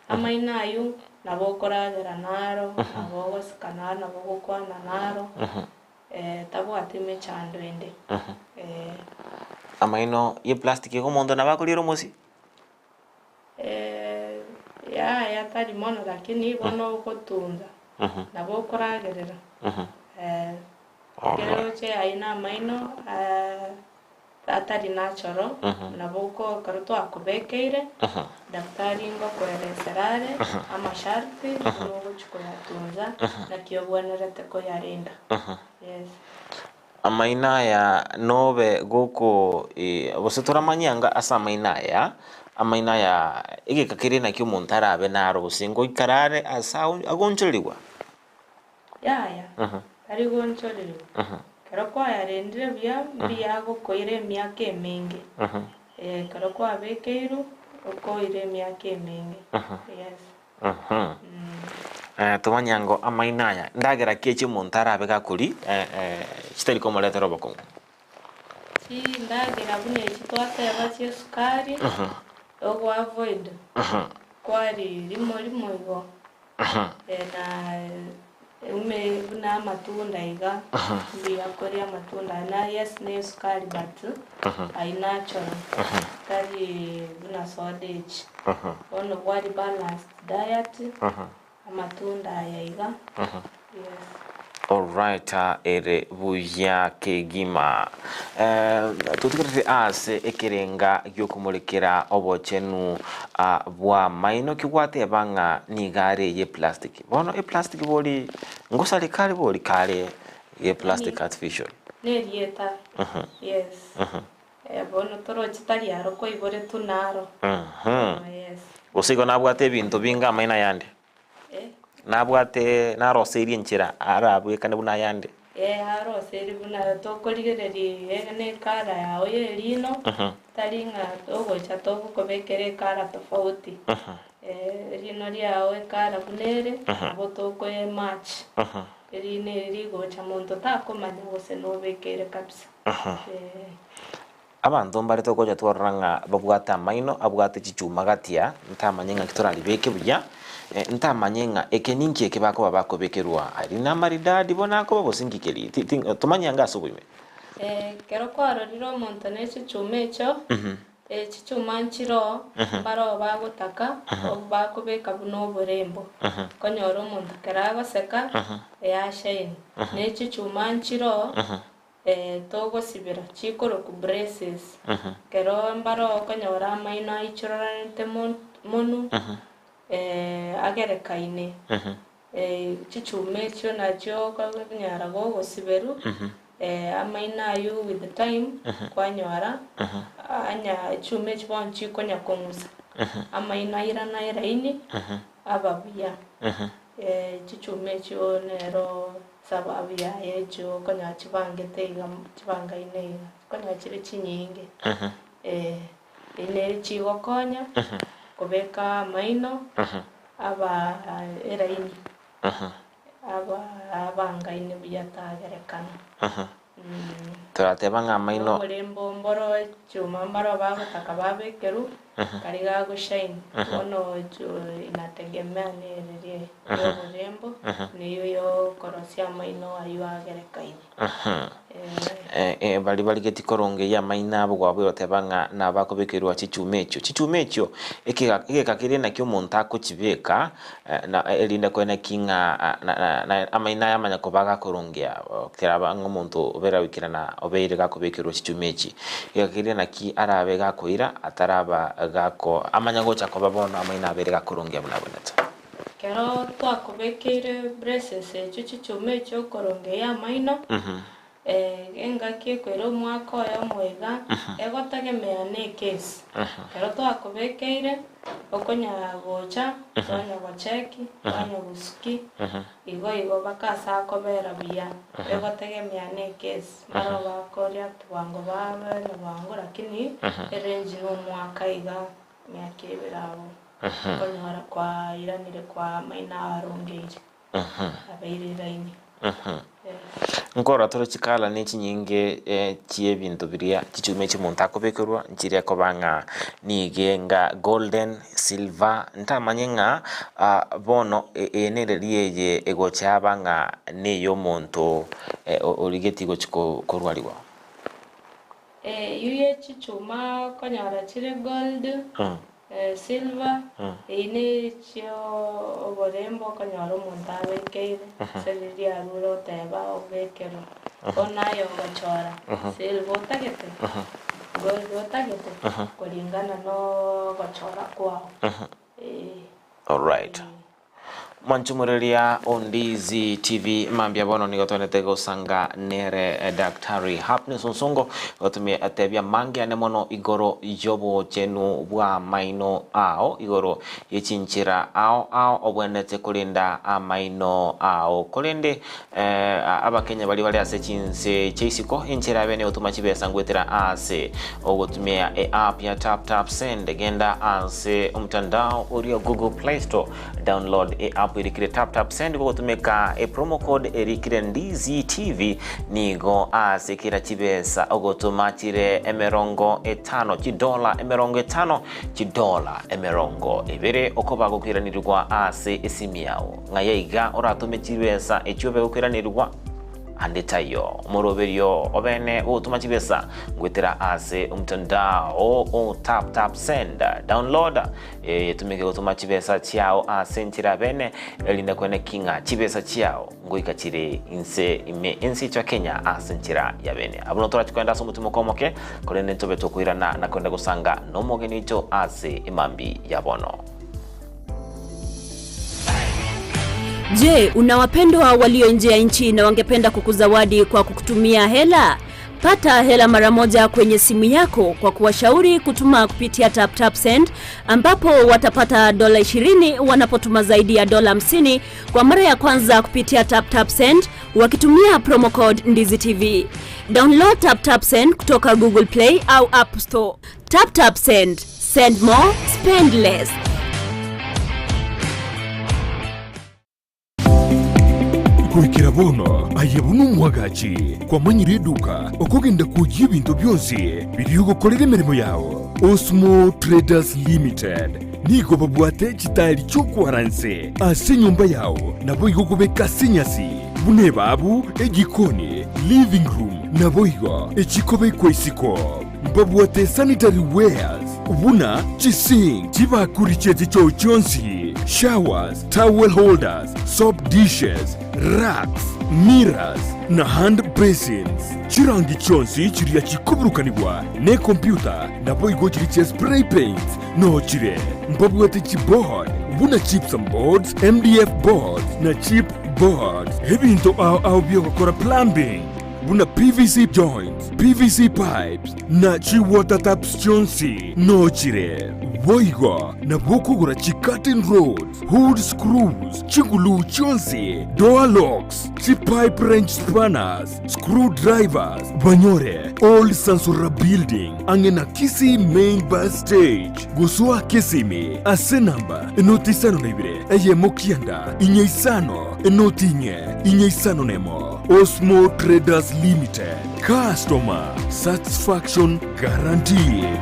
Amaino aywo, nabo okoragera naro, nabo ogoseka naro, nabo ogokwana naro, tabwati mechando ende. Amaino ye plastic iga omonto nabo akoriera omosie? Yaya tari mono lakini bono ogotunza, nabo okoragerera. Ekero oche aywo na amaino atari natural, nabo oko ekero twakobekeire, daktari ngokoeresera are amasharti buna ogochia koyatunza, naki obwenerete koyarenda, yes. Amaino aya nobe goko gose toramanye anga ase amaino aya, amaino aya egeka keria naki omonto arabe naro gose ngoikara are ase agonchorerigwa. Yaya, tari gonchorerigwa. Ekero kwayarendire buya, mbuya agokoira emiaka emenge. Ekero kwabekeirwe, okoira emiaka emenge. Yes. Tomanye ango amaino aya, ndagera ki echi omonto arabe gakori chitari komoretera obokong'u? Chindagera buna echi twateba chia esukari, ogo avoid, kwari rimo rimo igo. Na ume buna amatunda iga, mbuya koria amatunda aya na yes na esukari but aywo natural, tari buna soda echi. Bono bwari balanced diet, amatunda aya iga, yes. Alright ere buya kegima. Totigerete ase ekerenga gi'okomorekera obochenu bw'amaino ki gwateba ng'a nigo are eye plastic. Bono eplastic bori ngosareka are bori kare ye plastic artificial. Nerieta, yes. Bono toroche tari aro kwaiboretwe naro. Yes. Gose igo nabwate ebinto binga amaino ayande? Nabwate naroseirie enchera arabwekane buna ayande. Ee, aroseirie buna tokorigereria ere nekara yao y'erino, tari ng'a togocha togokobekera ekara tofauti. Erino riao ekara buna ere, nabo tokoyematch. Erino eri rigocha monto takomanya gose nobekeire kabisa. Ee. Abanto mbare togocha twarora ng'a babwate amaino abwate chichuma gatia, ntamanye ng'aki toraribeke buya, ntamanye ng'a eke ninki eke bakoba bakobekerwa aria namaridadi bono akoba gose nki keria, ti ti tomanye anga ase oboime. Ekero kwarorire omonto ne chichuma echio, chichuma nchiroo, mbaroo bagotaka, bakobeka buna oborembo. Okonyora omonto ekero agoseka, eyashine. Ne chichuma nchiroo, Togosibera chikorokwa braces, ekero mbare okonyora amaino aichororanete monwe, agerekaine, chichuma echio nachio okonyara gogosiberwa, amaino aywo with time, kwanyora anya chichuma echio bono chikonya kong'usa, amaino airana eraini, aba buya. Chichuma echio nero Sababu yaye echio okonyora chibangete iga chibangaine iga, okonyora chire chinyinge. Eh, nere chigokonya kobeka amaino aba eraini, aba abangaine buya tagerekana. Torateba ng'a amaino. Oborembo mboro chuma mbaro bagotaka babekerwe, karia gagoshine, bono inategemea neriria yoborembo, neyio yokorosia amaino aywo agerekaine. Eh. Baria barigetie korongeyia amaino abo gwaboire goteba ng'a nabakobekerwa chichuma echio. Chichuma echio ekega egeka keria nakio omonto akochibeka na erinde koeneki ng'a na amaino aya amanya koba gakorongea keraba ng'a omonto obere goikerana obeire gakobekerwa chichuma echi. Egeka keria naki arabe gakoira ataraba gako amanya gocha koba bono amaino abeire gakorongea buna abwenerete. Ekero twakobekeire braces echio chichuma echio okorongeyia amaino. Engaki ekoira omwaka oyomo iga, egotegemea na ekesi. Ekero twakobekeire, okonyara gocha, twanya gocheki, twanya gosuki, igo igo mpaka ase akobera buya. Egotegemea na ekesi, mara bakoria ati bwango babe na bwango lakini erange na omwaka iga, emiaka ebere abwo, okonyora kwairanire kwa amaino arongeire. Abeire eraini. Nkorora tore chikala ne chinyinge chi'ebinto biria chichuma echi omonto akobekerwa, nchiria koba ng'a nigo enga golden, silver, ntamanye ng'a bono eye nereri eye egocha yaba ng'a neya omonto origetie gochia korwariwa. Eyio ye chichuma okonyora chire gold, Silver, eyio nechio oborembo okonyora omonto abekeire, ase riria riarure oteba obekerwe. Bono aye ogochora silver otagete, gold otagete, koringana na ogochora kwao. Eeh. Alright. Mwanchumureria Ondizi TV mambia bono nigo twenete gosanga nere Daktari Happiness Onsongo gotumia etebia mange ane mono igoro yobochenu bwa amaino ao igoro yechinchera ao ao obwenerete korinda amaino ao korende eh, abakenya baria bare ase chinse chiaisiko enchera abe gotuma chibesa ngwetera ase ogotumia e app ya tap tap send genda ase omtandao oria Google Play Store Download e app erikire tap tap send gogotumeka e promo code erikire Ndizi TV nigo ase kera chibesa ogotoma chire emerongo etano chidola emerongo etano chidola emerongo ebere okoba gokoiranirigwa ase esimi yao ng'aya iga oratome chibesa echio obe gokoiranirigwa Ande taiyo omoroberio obene gotoma chibesa goetera ase omtandao o tap tap send download etumeke gotoma chibesa chiao ase enchera bene erinde kwene ki ng'a chibesa chiao ngoika chire inse ime ense ya Kenya ase enchera ya bene abwo notorachi koenda ase omotimoko omoke korende ntobe tokoirana na koenda gosanga nomogeni oito ase emambi ya bono. Je, una wapendwa walio nje ya nchi na wangependa kukuzawadi kwa kukutumia hela? Pata hela mara moja kwenye simu yako kwa kuwashauri kutuma kupitia TapTapSend ambapo watapata dola 20 wanapotuma zaidi ya dola 50 kwa mara ya kwanza kupitia TapTapSend wakitumia promo code Ndizi TV. Download TapTapSend kutoka Google Play au App Store. TapTapSend. Send more, spend less. Goikera bono aye buna omwagachi kwamanyire eduka okogenda kwoyia ebinto bionsi biria ogokorera emeremo yao. Osmo Traders Limited nigo babwate chitaeri chi'okwaranse ase enyomba yao naboigo okobeka ase enyasi buna ebabu, ejikoni, living room naboigo echikobekwa isiko. Mbabwate sanitary wares buna chisink, chibakuri chie chichoo chionsi, showers, towel holders, soap dishes, racks, mirrors, na hand basins. Chirangi chionsi chiria chikoburukanigwa nekompyuta naboigo chiria chia spray paints noo chire. Mbabwate chiboard buna gypsum boards, MDF boards, na chip boards. Ebinto ao ao biogokora plumbing. Buna PVC joints, PVC pipes, na chi water taps chionsi nochire. Boigo nabwo okogora chi curtain rods, hood screws, chiguluu chionsi, door locks, chi pipe wrench spanners, screw drivers, banyore Old Sansura Building ang'e na Kisii Main Bus Stage. Gosoa Kisimi ase namba enoti isano na ibere eyemo kianda inye isano enoti inye inye isano nemo. Osmo Traders Limited, customer satisfaction guaranteed.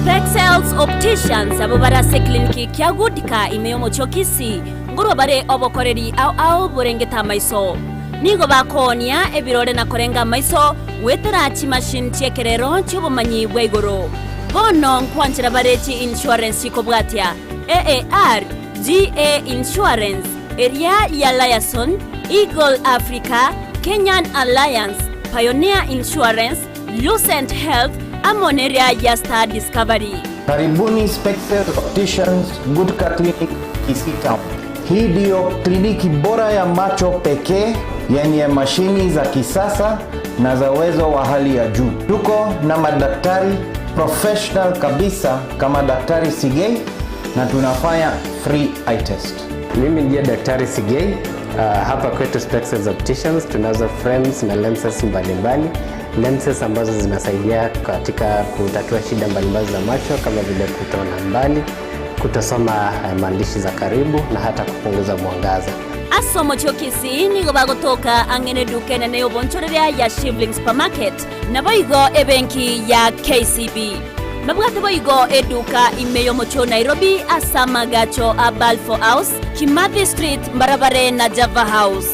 Spexels Opticians abwo bare ase ekliniki kia Goodka ime y'omochie o Kisii, nkorwa bare obokoreri ao ao borengete amaiso. Nigo bakoonia ebirore na korenga amaiso goetera chimachine chi'ekerero chi'obomanyi bwa igoro. Bono nkwanchera bare chi insurance chikobwatia AAR, GA Insurance, eria ya Liaison, Eagle Africa, Kenyan Alliance, Pioneer Insurance, Lucent Health, amo neria ya Star Discovery. Karibuni Spexel Opticians, Good Car Clinic, Kisii Town. Hii ndiyo kliniki bora ya macho pekee yenye mashini za kisasa na za uwezo wa hali ya juu. Tuko na madaktari professional kabisa kama Daktari Sigei na tunafanya free eye test. Mimi ndiye Daktari Sigei. Hapa kwetu Spexels Opticians tunazo frames na lenses mbalimbali, lenses ambazo zinasaidia katika kutatua shida mbalimbali za macho kama vile kutoona mbali, kutosoma maandishi za karibu na hata kupunguza mwangaza. Ase omochie o Kisii nigo bagotoka ang'e neduka enene y'obonchoreria ya Shivling Supermarket, naboigo ebenki ya KCB. Babwate boigo eduka ime y'omochie o Nairobi ase amagacho a Balfour House, Kimathi Street mbarabare na Java House.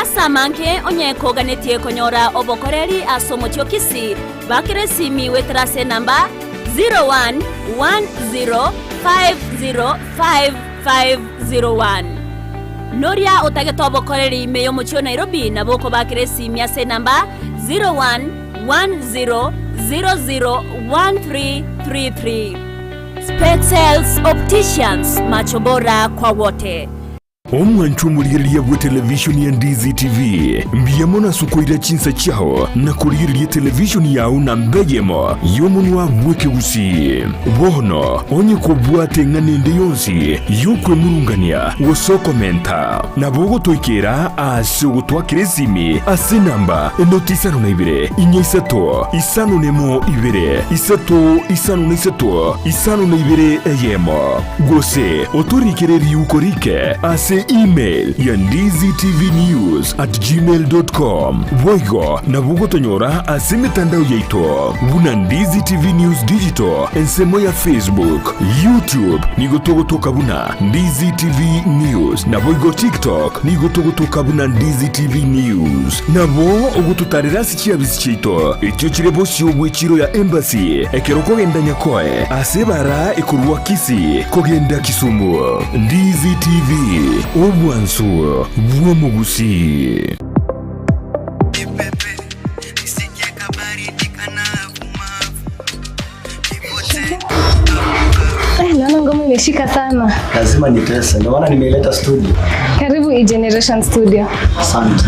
Ase amange onye koganetie konyora obokoreri ase omochie o Kisii, bakera esimi goetera ase enamba 0110505501. Noria otagete obokoreri ime y'omochie o Nairobi nabo okobakera esimi ase enamba 0110001333. Spexels Opticians, macho bora kwa wote. Omwancho omorigereria bw'etelevishoni ya Ndizi TV, mbuya mono ase okoira chinsa chiao na korigereria etelevishoni yao namba eyemo y'omonwa bw'ekegusii. Bono onye kobwate eng'ana ende yonsi y'okwemurungania gose okomenta, nabo ogotoikera ase ogotwakera esimi ase enamba enoti isano na ibere, inya isato, isano nemo ibere, isato isano na isato, isano na ibere eyemo. Gose otorikere riuko rike ase email ya ndizitvnews at gmail dot com. Boigo nabo ogotonyora ase emetandao yaito buna Ndizi TV News Digital ensemo ya Facebook, YouTube nigo togotoka buna Ndizi TV News naboigo TikTok nigo togotoka buna Ndizi TV News. Nabo ogototarera ase chiabisi chiaito echio chire bosio bw'echiro ya Embassy ekero okogenda Nyakoe ase ebara ekorwa Kisii kogenda Kisumu. Ndizi TV, obwansu bw'omogusii. Eh, naona ngoma imeshika sana. Lazima nitese, ndio maana nimeileta studio. Karibu E-Generation Studio. Asante.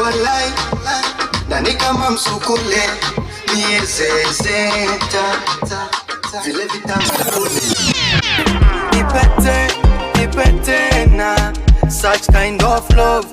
Walai, na ni kama msukule miezezeta vile vitamsukule Nipete, nipete na such kind of love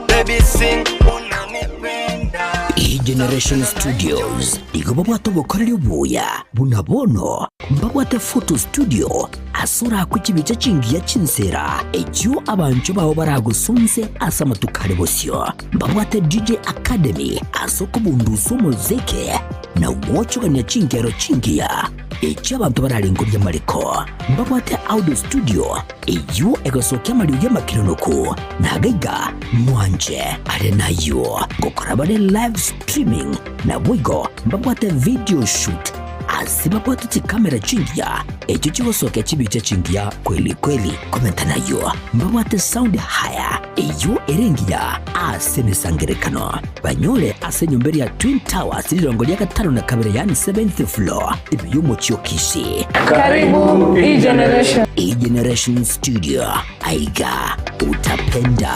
baby sing unanipenda E-Generation Studios igo babwate obokoreri obuya buna bono mbabwate photo studio ase orakwe chibicha chingiya chinsera echio abanchwa bao baragosonse ase amatuko are bosio. Mbabwate DJ Academy ase okobundusa omozeke na gwochogania chinkero chingiya echio abanto bararengorie amariko. Mbabwate audio studio eyio egosokia amariogi amakironoku na agaiga mwanche are nayio ngokora bare live streaming naboigo mbabwate video shoot ase babwate chikamera chingiya echio chigosokia chibicha chingiya kweli kweli. Komenta nayio mbabwate sound haya eyio ere engiya ase emesangerekano. Banyore ase enyomba eria Twin Towers rirongo ria gatano na kabere yaani seventh floor ime y'omochie o Kisii. Karibu E-Generation. E-Generation Studio, aiga utapenda.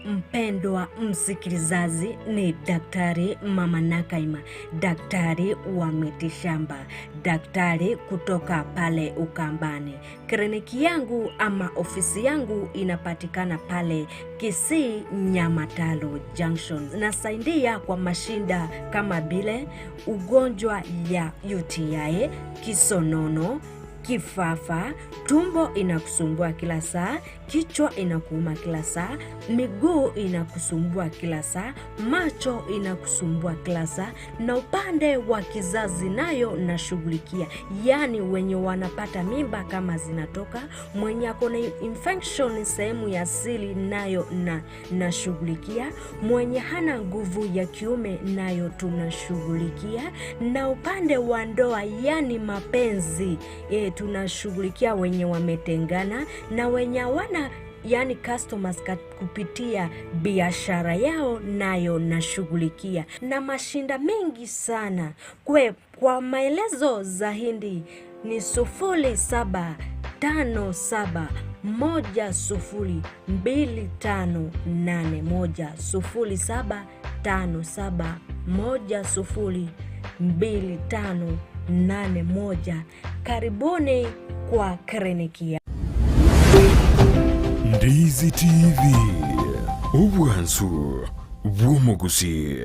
Mpendwa msikilizaji, ni Daktari Mama Nakaima, daktari wa mitishamba, daktari kutoka pale Ukambani. Kliniki yangu ama ofisi yangu inapatikana pale Kisii Nyamatalo Junction. Nasaidia kwa mashinda kama vile ugonjwa ya UTI, kisonono, kifafa, tumbo inakusumbua kila saa, kichwa inakuuma kila saa, miguu inakusumbua kila saa, macho inakusumbua kila saa, na upande wa kizazi nayo nashughulikia, yaani wenye wanapata mimba kama zinatoka, mwenye ako na infection sehemu ya siri nayo nashughulikia, mwenye hana nguvu ya kiume nayo tunashughulikia, na upande wa ndoa yaani mapenzi, tunashughulikia wenye wametengana na wenye hawana yani customers kupitia biashara yao nayo nashughulikia na mashinda mengi sana. Kwe, kwa maelezo zaidi ni 0757102581 0757102581. Karibuni kwa kliniki ya Ndizi TV, obwansu bw'omogusi.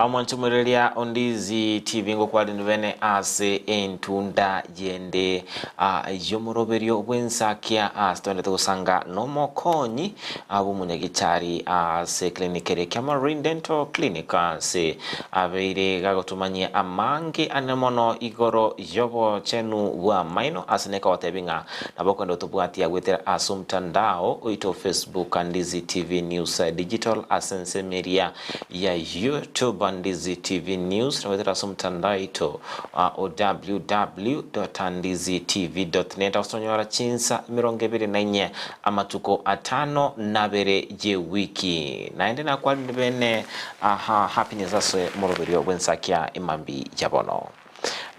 Omonchomoreria Ondizi TV ngokware nibene ase entunda yende yomoroberio bwensakia ase twendete gosanga nomokonyi bw'omonyagetari ase clinic ere Cameroon Dental Clinic ase abeire gagotumanyia amange ane mono igoro yobochenu bwa maino ase nekagotebi ng'a nabo okwenda otobwatia goetera ase omotandao oito Facebook Ndizi TV News Digital ase ensemo eria ya YouTube Ndizi TV News na goetera ase omotandao oito o www.ndizitv.net ase tonyora chinsa emerongo ebere na inye amatuko atano na abere y'ewiki. Naende nakwarire bene aha Happiness ase omoroberio bw'ensakia emambi ya bono.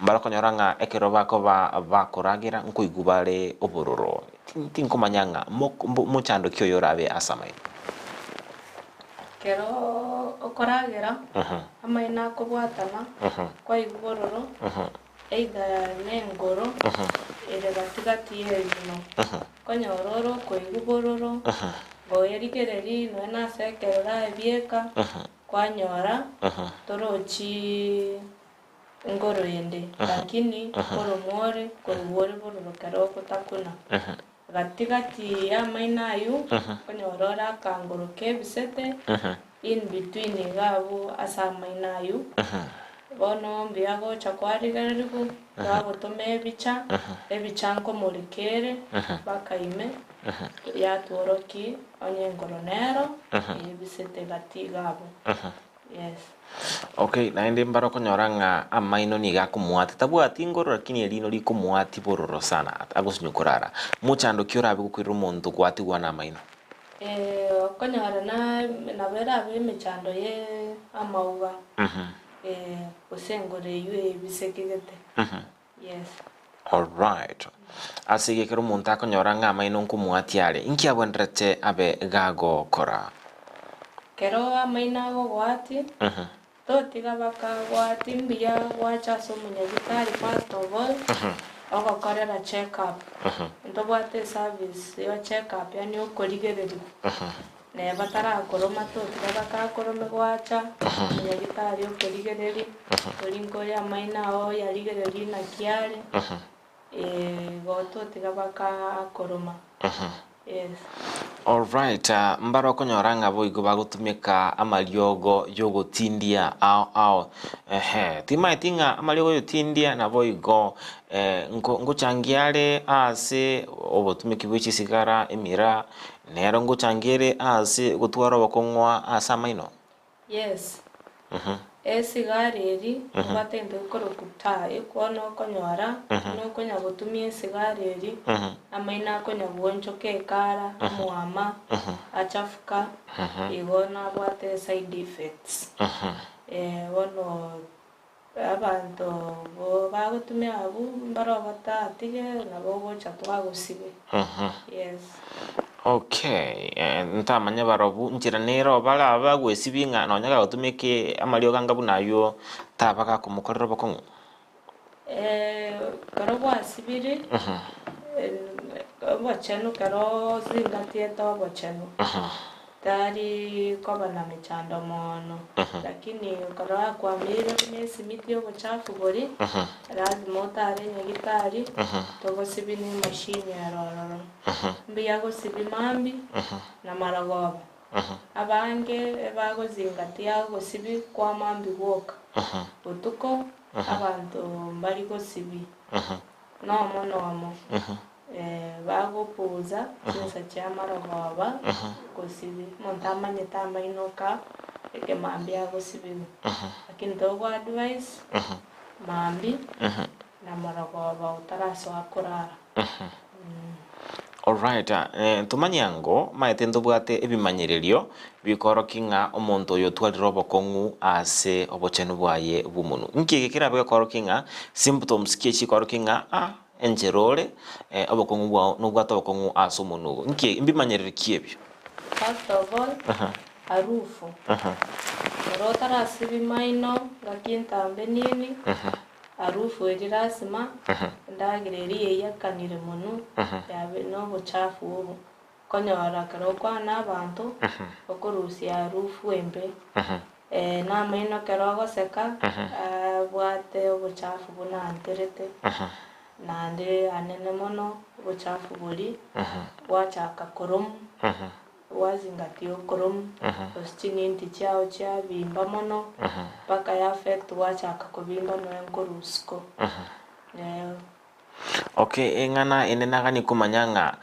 Mbarokonyora ng'a ekero bakoba bakoragera nkoigwa bare obororo. Tinkomanya ng'a mochando ki oyo orabe ase amaino. Kero okoragera, amaino akobwatana, kwaigwa bororo, either na engoro ere gatigati y'erino. Okonyora ore okoigwa bororo, ngoyerigereria nonya na ase ekerero aye bieka, kwanyora torochi engoro ende, lakini nkoromwa ore, nkoigwa ore bororo kero ogotakuna. Gati-gati y'amaino ayio okonyora ore akangoro kebisete, in between iga abwo ase amaino ayio. Bono mbuya gocha kwarigererigwa, bagotoma ebicha, ebicha nkomoreka ere, mpaka ime, yatworokia onye engoro nero, eyebisete gati iga abwo. Yes. Okay, naende mbare okonyora ng'a amaino nigo akomoatia, tabwati ngoro lakini erino rikomoatia bororo sana, agosinywa korara. Mochando ki orabe gokoirera omonto gwatigwa na amaino? Eh, okonyora na nabo erabe emechando ye amauga, eh, gose engoro eywo ebisekegete. Yes. Alright. Ase igo ekero omonto akonyora ng'a amaino nkomoatia are, inki abwenerete abe gagokora? Kero amaino agogoatia, totiga bakagoatia mbuya gwacha ase omonyagitari first of all, ogokorera check up. Ntobwate eservice ya check up yaani okorigereriwa. Neba batarakoroma totiga bakakorome gwacha, omonyagitari okorigereria, ori nkore amaino ao oyarigererie naki are, igo totiga bakakoroma, yes. Alright, mbare okonyora ng'a boigo bagotumeka amariogo yogotindia ao ao, ehe, timaeti ng'a amariogo yogotindia naboigo ngochangia are ase obotumeki bwe chisigara, emiraa, Nero ngochangia ere aase gotwara obokong'u ase amaino? Yes. Esigari eri ebwate egento gekorokwa tar, bono okonyora buna okonya gotumia esigari eri, amaino akonya goonchoka ekara, amwama, achafuka, igo nabwate side effects. Bono Abanto bagotumia abwo mbaro batatige nabo ogocha twagosibe. Yes. Okay, ntamanya barobwo nchera nero barabe bagwesibia ng'a nonya gagotumeka amariogo anga buna aywo taba gakomokorera obokong'u? Ekero gwasibiri, obochenu ekero ozingatiete obochenu. Tari koba na mechando mono, lakini ekero akwamiire buna esimiti obochafu boria, lazima otare nyagitari, togosibia ne emashini ere ororo. Mbuya gosibia mambia na marogoba. Abange ebagozingatia ogosibi kwa mambia gwoka. Botuko abanto mbari gosibi. Nomo nomo. Bagopuuza chinsa chia marogoba gosibi. Omonto amanyete amainoka ekemambia agosibiwa. Lakini togo advise mambia na marogoba otarasoa korara. Alright, tomanye ango maete ntobwate ebimanyererio bikorokia ng'a omonto oyo otwarire obokong'u ase obochenu bwaye bw'omonwe. Nki eke kerabe gekorokia ng'a symptoms ki echikorokia ng'a ah enchera ore obokong'u bwao nobwate obokong'u ase omonwe ogo. Nki mbimanyererio ki ebio? First of all, harufu. Ekero otarasibia maino ngaki ntambe nini, Harufu eria lasima, endagera eria yaiyakanire mono, yabe nobochafu obo. Okonyora ekero okwana abanto, okorusia harufu embe. Na amaino ekero ogoseka, abwate obochafu buna anterete, naende anene mono, obochafu boria, bwachaka koromwa. Gwazingatia okoromu, gose ching'inti chiao chiabimba mono, mpaka ya affect gwachaka kobimba nonya nkorwa isiko. Okay, eng'ana ende naganie komanya ng'a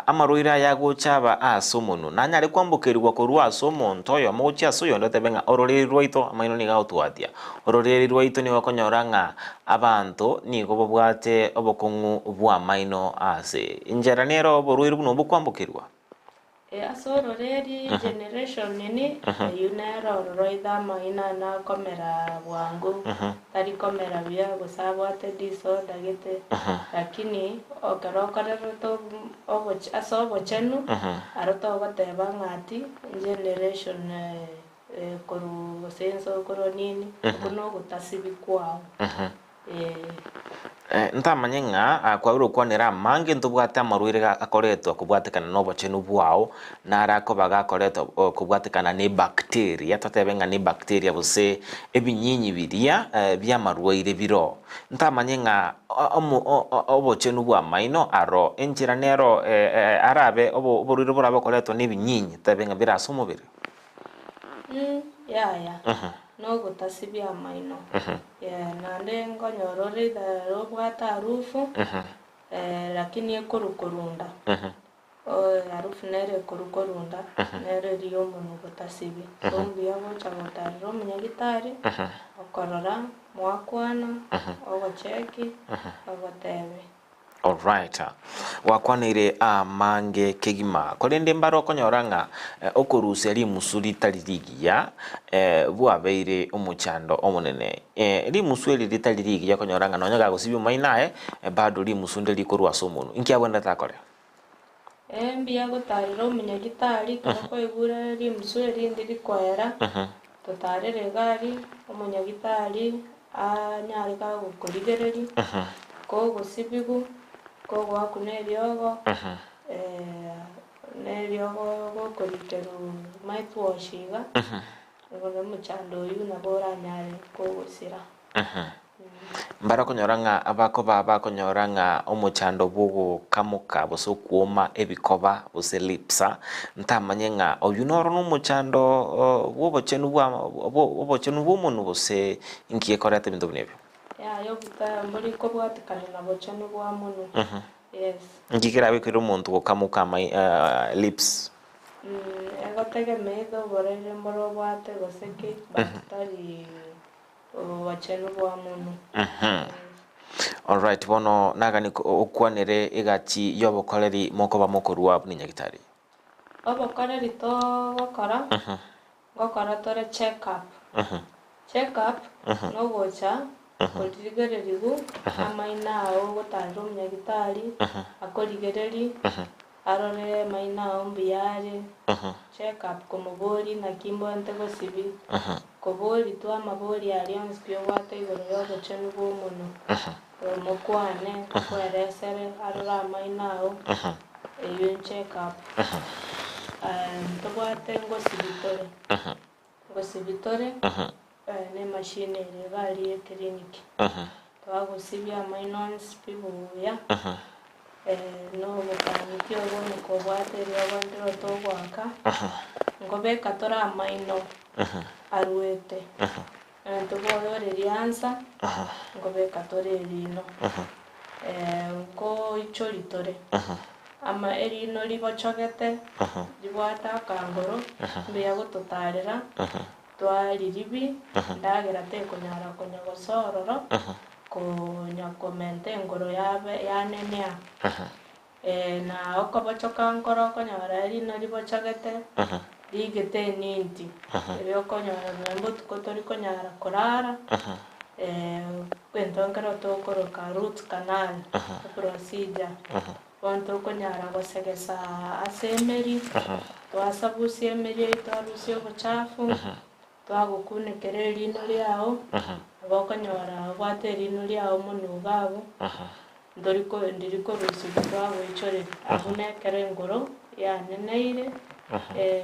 amarwaire aya agocha aba ase omonwe, nanyare kwambokerigwa korwa ase omonto oyomo gochia ase oyonde otebe ng'a ororeri rwaito amaino nigo agotwatia. Ororeri rwaito nigo okonyora ng'a abanto nigo babwate obokong'u bw'amaino ase enchera nero oborwaire buna obwo kwambokerigwa. Ase ororeri generation nini eyio nere ororo either amaina nakomera bwango tari komera buya gose abwate disorder gete lakini ekero okorerete ase obochenu aro togoteba ng'a ati generation korwa gose ense okorwa nini okwo nogotasibi kwao. Ntamanye ng'a kwabeire gokwanera amange ntobwate amarwaire akoretwa kobwatekana nobochenu bwao, naro akoba gakoretwa kobwatekana ne bacteria, totebe ng'a ne bacteria gose ebinyinyi biria bi'amarwaire biro. Ntamanye ng'a obochenu bw'amaino aro enchera nero arabe oborwaire borabe bokoretwa na ebinyinyi, totebe ng'a bire ase omobere. Yaya. Nogotasibia amaino. Naende nkonyora ore either obwate harufu, lakini ekorwa korunda. Harufu nere ekorwa korunda, nere eria omonwa gotasibia. So mbuya gocha gotarera omonyagitari, okorora, mwakwana, ogocheki, ogotebia. Alright. Gwakwaneire amange kegima. Korende mbare okonyora ng'a okorusia rimusu ritari rigiya bwabeire omochando omonene. Rimusu eri ritari rigiya okonyora ng'a nonya gagosibia omoino aye, bado rimusu ndiri korwa ase omonwa. Inki abwenerete akore? Mbuya gotarera omonyagitari ekero kwaigure rimusu erinde rikoera, totarere egari, omonyagitari anyare gagokorigereria, kogosibigwa, kogoakwa na eriogo, na eriogo gokoriterwa mouthwash iga, igo na omochando oywo nabo oranyare kogosira. Mbare okonyora ng'a abakoba bakonyora ng'a omochando bw'ogokamoka gose okwoma ebikoba gose lips, ntamanye ng'a oyio noro nomochando bw'obochenu bwa obochenu bw'omonwe gose inki gekoreta ebinto buna ebio? Yaya obuta mbori kobwatekana na bochenu bwa monwe. Yes. Inki kerabe omonto gokamoka amai lips? Egotegemea either oborwaire mbore obwate gose ki, but tari Obochenu bwa monwe. Alright, bono nagani okwanere egati y'obokoreri mokoba mokorua buna enyagitari. Obokoreri togokora, ngokora tore check up. Check up nogocha korigererigwa amaino ao ogotarera omonyagitari, akorigererie, Arore maino ao mbuya are, check up komoboria naki mbwente gosibi, koboria twa amabori aria onsi pi obwate igoro y'obochenu bw'omonwa, omokwane, akweresere, arore amaino ao, eyio ncheck up. Ntobwate ngosibi tore, ngosibi tore na emachine ere iga aria eclinic, twagosibia amaino onsi pi buya. Nobokani ki obo onye kobwate eriogo ndire otogoaka. Nkobeka tore amaino aruete, egento boyore riansa, nkobeka tore erino, nkoichori tore, ama erino ribochogete, ribwate akangoro, mbuya gototarera, twariribi, endagera tekonyara konya gosoa ororo, konya komenta engoro yabe yanenea. Na okobochoka nkoro okonyora erino ribochogete, rigete eninti, erio okonyora nonya mbotuko tori konyara korara, egento nkero tokoroka root canal eprocedure, bono tokonyara gosegesa ase emeri, twasabusia emeri eyio twarusia obochafu, twagokunekera erino riao, nabo okonyora obwate erino riao monwe iga abwo. Ntori ko ndiri korusigwa twagoichoreria abwo nekero engoro yaneneire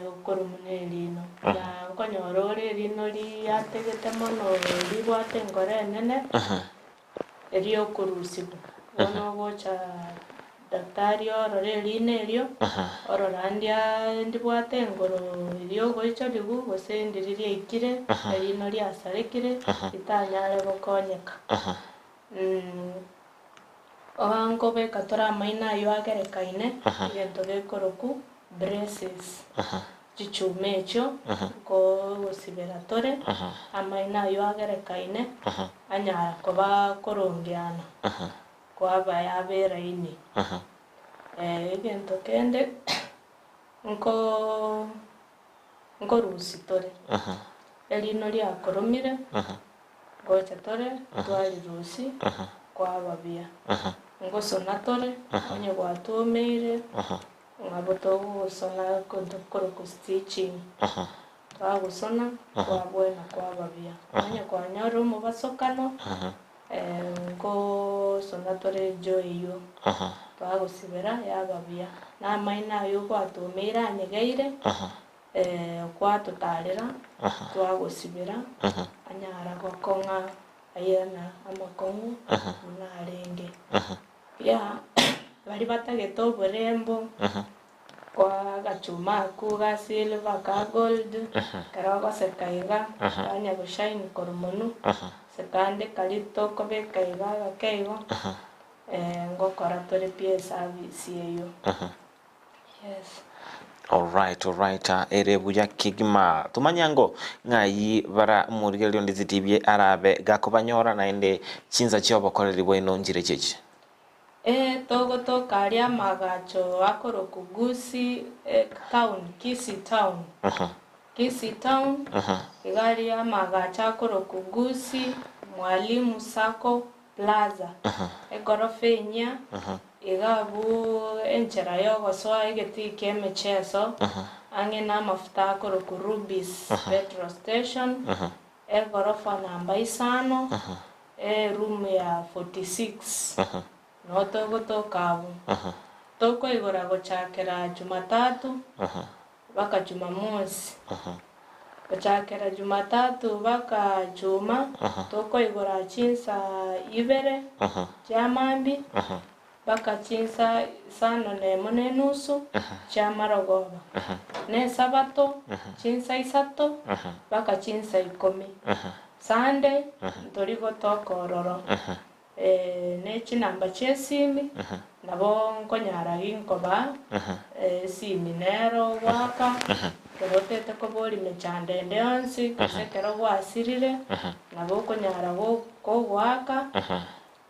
okorumwa nerino. Na nkonyora ore erino riategete mono ribwate engoro enene, eriokorusigwa. Bono ogocha daktari orore erino erio, orora ndia ndibwate engoro eria ogoichorigwa gose ndiri riaikire, erino riasarekire, ritanyare gokonyeka. Oa nkobeka tore amaino ayio agerekaine, egento gekorokwa braces, chichuma echio nkogosibera tore amaino ayio agerekaine, anyara koba akorongeana, kwaba yaba eraini. Egento kende nko nkorusia tore, erino riakoromire, ngocha tore twarirusia kwaba buya. Ngosona tore, onye gwatwomeire, ng'abo togosona egento korokwa stitching, twagosona kwabwena kwaba buya. Onye kwanyorire omobasokano, ngosona tore ejo eywo, twagosibera yaba buya. Na amaino aywo gwatwomeire anyegeire, kwatotarera, twagosibera, anyara gokong'a airana amakong'u buna arenge. Buya baria batagete oborembo, kwa agachuma akwo ga silver ka gold, ekero ogoseka iga, kanya goshine korwa monwe, gose kande karia tokobeka iga agake igo, ngokora tore pi eservice eywo. Yes. Alright, alright, ah, ere buya kegima. Tumanye ango ng'ai bara omorigereria onde zitibie arabe gakobanyora naende chinsa chiobokoreri bwaino nchire chichi. Ee, togotoka aria amagacho akorokwa Gusii town, Kisii town. Kisii town, iga aria amagacho akorokwa Gusii Mwalimu Sacco Plaza, egorofa enyia, iga abwo enchera yogosoa egetii ki'emecheso, ang'e namafuta akorokwa Rubis Petrol Station, egorofa namba isano, eroom ya 46, noo togotoka abwo. Tokoigora gochakera Jumatatu mpaka Jumamosi. Gochakera Jumatatu mpaka Juma, tokoigora chinsa ibere chia mambia mpaka chinsa isano na emo na enusu chia marogoba. Na Esabato chinsa isato mpaka chinsa ikomi. Sunday ntori gotoka ororo. Ne chinamba chi'esimi, nabo nkonyara ginkobaa esimi nero goaka, ekero otete koboria mechando ende yonsi, gose ekero gwasirire, nabo okonyara kogoaka,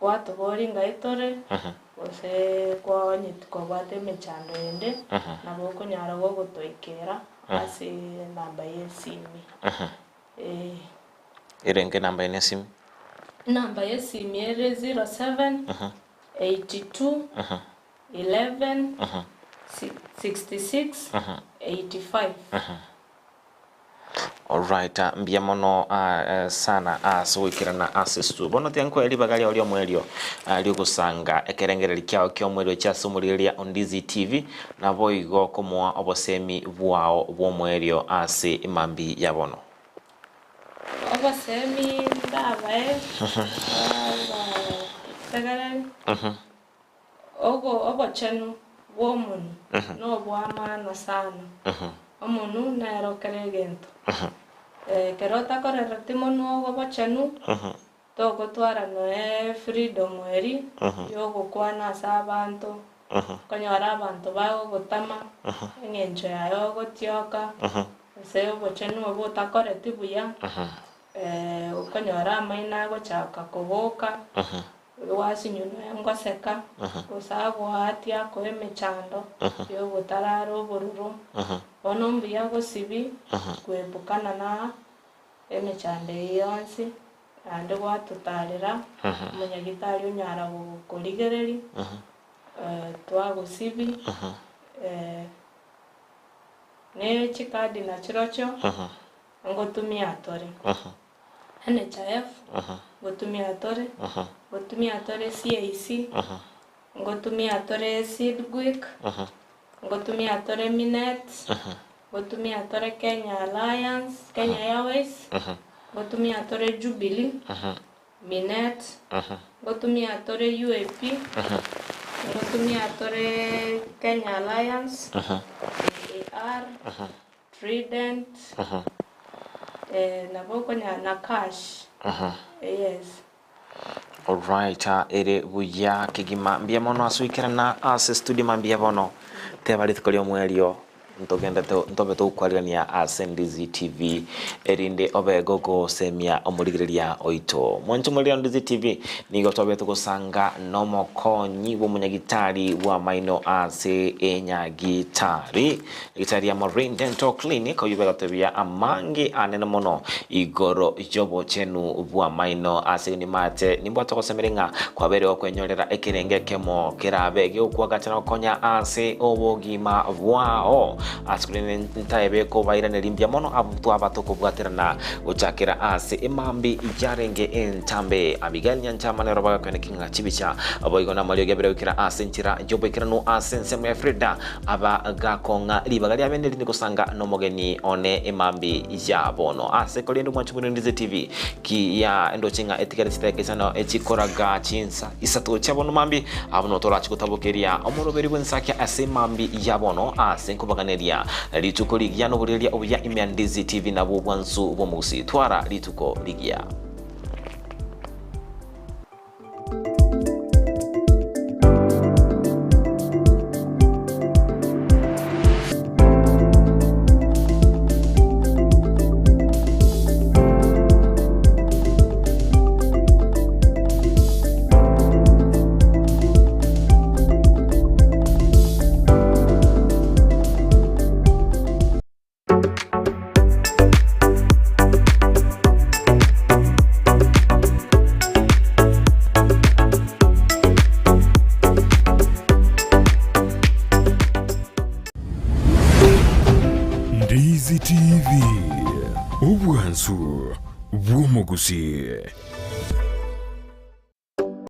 gwatoboria ng'ai tore, gose kwonye kobwate emechando ende, nabo okonyara gogotoikera ase enamba y'esimi. Ee. Erenge enamba yane y'esimi. Enamba y'esimi ere 07 82 11 66 85. Alright, mbuya mono sana ase goikerana ase esuo. Bono tiga nkoe ribaga riao ri'omoerio ri'ogosanga ekerengereri kiao ki'omoerio chia ase omorigereria o Ndizi TV, naboigo komoa obosemi bwao bw'omoerio ase emambia ya bono. Obosemi ndabae abategereri, ogo obochenu bw'omonwa nobw'amaana sana. Omonu nere okere egento. Ekero otakorereti monwe ogo bochenu, togotwara noe freedom eria yogokwana ase abanto, okonyora abanto bagogotama, eng'encho yaye ogotioka, gose obochenu obo otakoreti buya, okonyora amaino agochaka koboka, Gwasinyunwa engoseka, gose agoatia akoe emechando y'ogotarara obororo. Bono mbuya gosibi koepukana na emechando eye yonsi, naende gwatotarera omonyagitari onyara gokorigereria, twagosibi, ne chikadi nachirochio ngotumia tore. NHIF, ngotumia tore, ngotumia tore CIC, ngotumia tore Sidgwick, ngotumia tore Minet, ngotumia tore Kenya Alliance, Kenya Airways, ngotumia tore Jubilee, Minet, ngotumia tore UAP, ngotumia tore Kenya Alliance, AAR, Trident, nabo okonyara na cash, yes. Alright, ere buya kegima mbuya mono ase oikerana ase studio ma mbuya bono teba rituko ria omwerio ntogende ntobe togokwarirania ase Ndizi TV erinde obe gogosemia omorigereria oito. Mwanche omorigereria o Ndizi TV nigo twabete togosanga nomokonyi bw'omonyagitari bw'amaino ase enyagitari. Egetari ya Maureen Dental Clinic oyio begatebia amange anene mono igoro y'obochenu bw'amaino ase nimate nimbwate ogosemeria ng'a kwabeire gokwenyorera ekerenge ekemo kerabe gegokwagacha na gokonya ase obogima bwao ase korende ntaebe kobairaneria mbuya mono abwo twaba tokobwaterana gochakera ase emambi yarenge entambe Abigail Nyanchama nero bagakoeneki ng'a chibicha boigo namariogi abere goikera ase enchera y'oboikeranu ase ensemo ya Frida Aba gakong'a ribaga riabe nerinde gosanga nomogeni one emambi ya bono. Ase korende omwanchi buna Ndizi TV ki ya endoche ng'a etigare chidakika isano echikoraga chinsa isato chia bono mambi abwo no torachi gotabokeria omoroberi bw'ensakia ase emambi ya bono ase nkobaganeria rituko rigiya noboreria obuya ime ya Ndizi TV nabwo obwansu bw'omogusii. Twara rituko rigiya. Ndizi TV, obwansu bw'omogusii.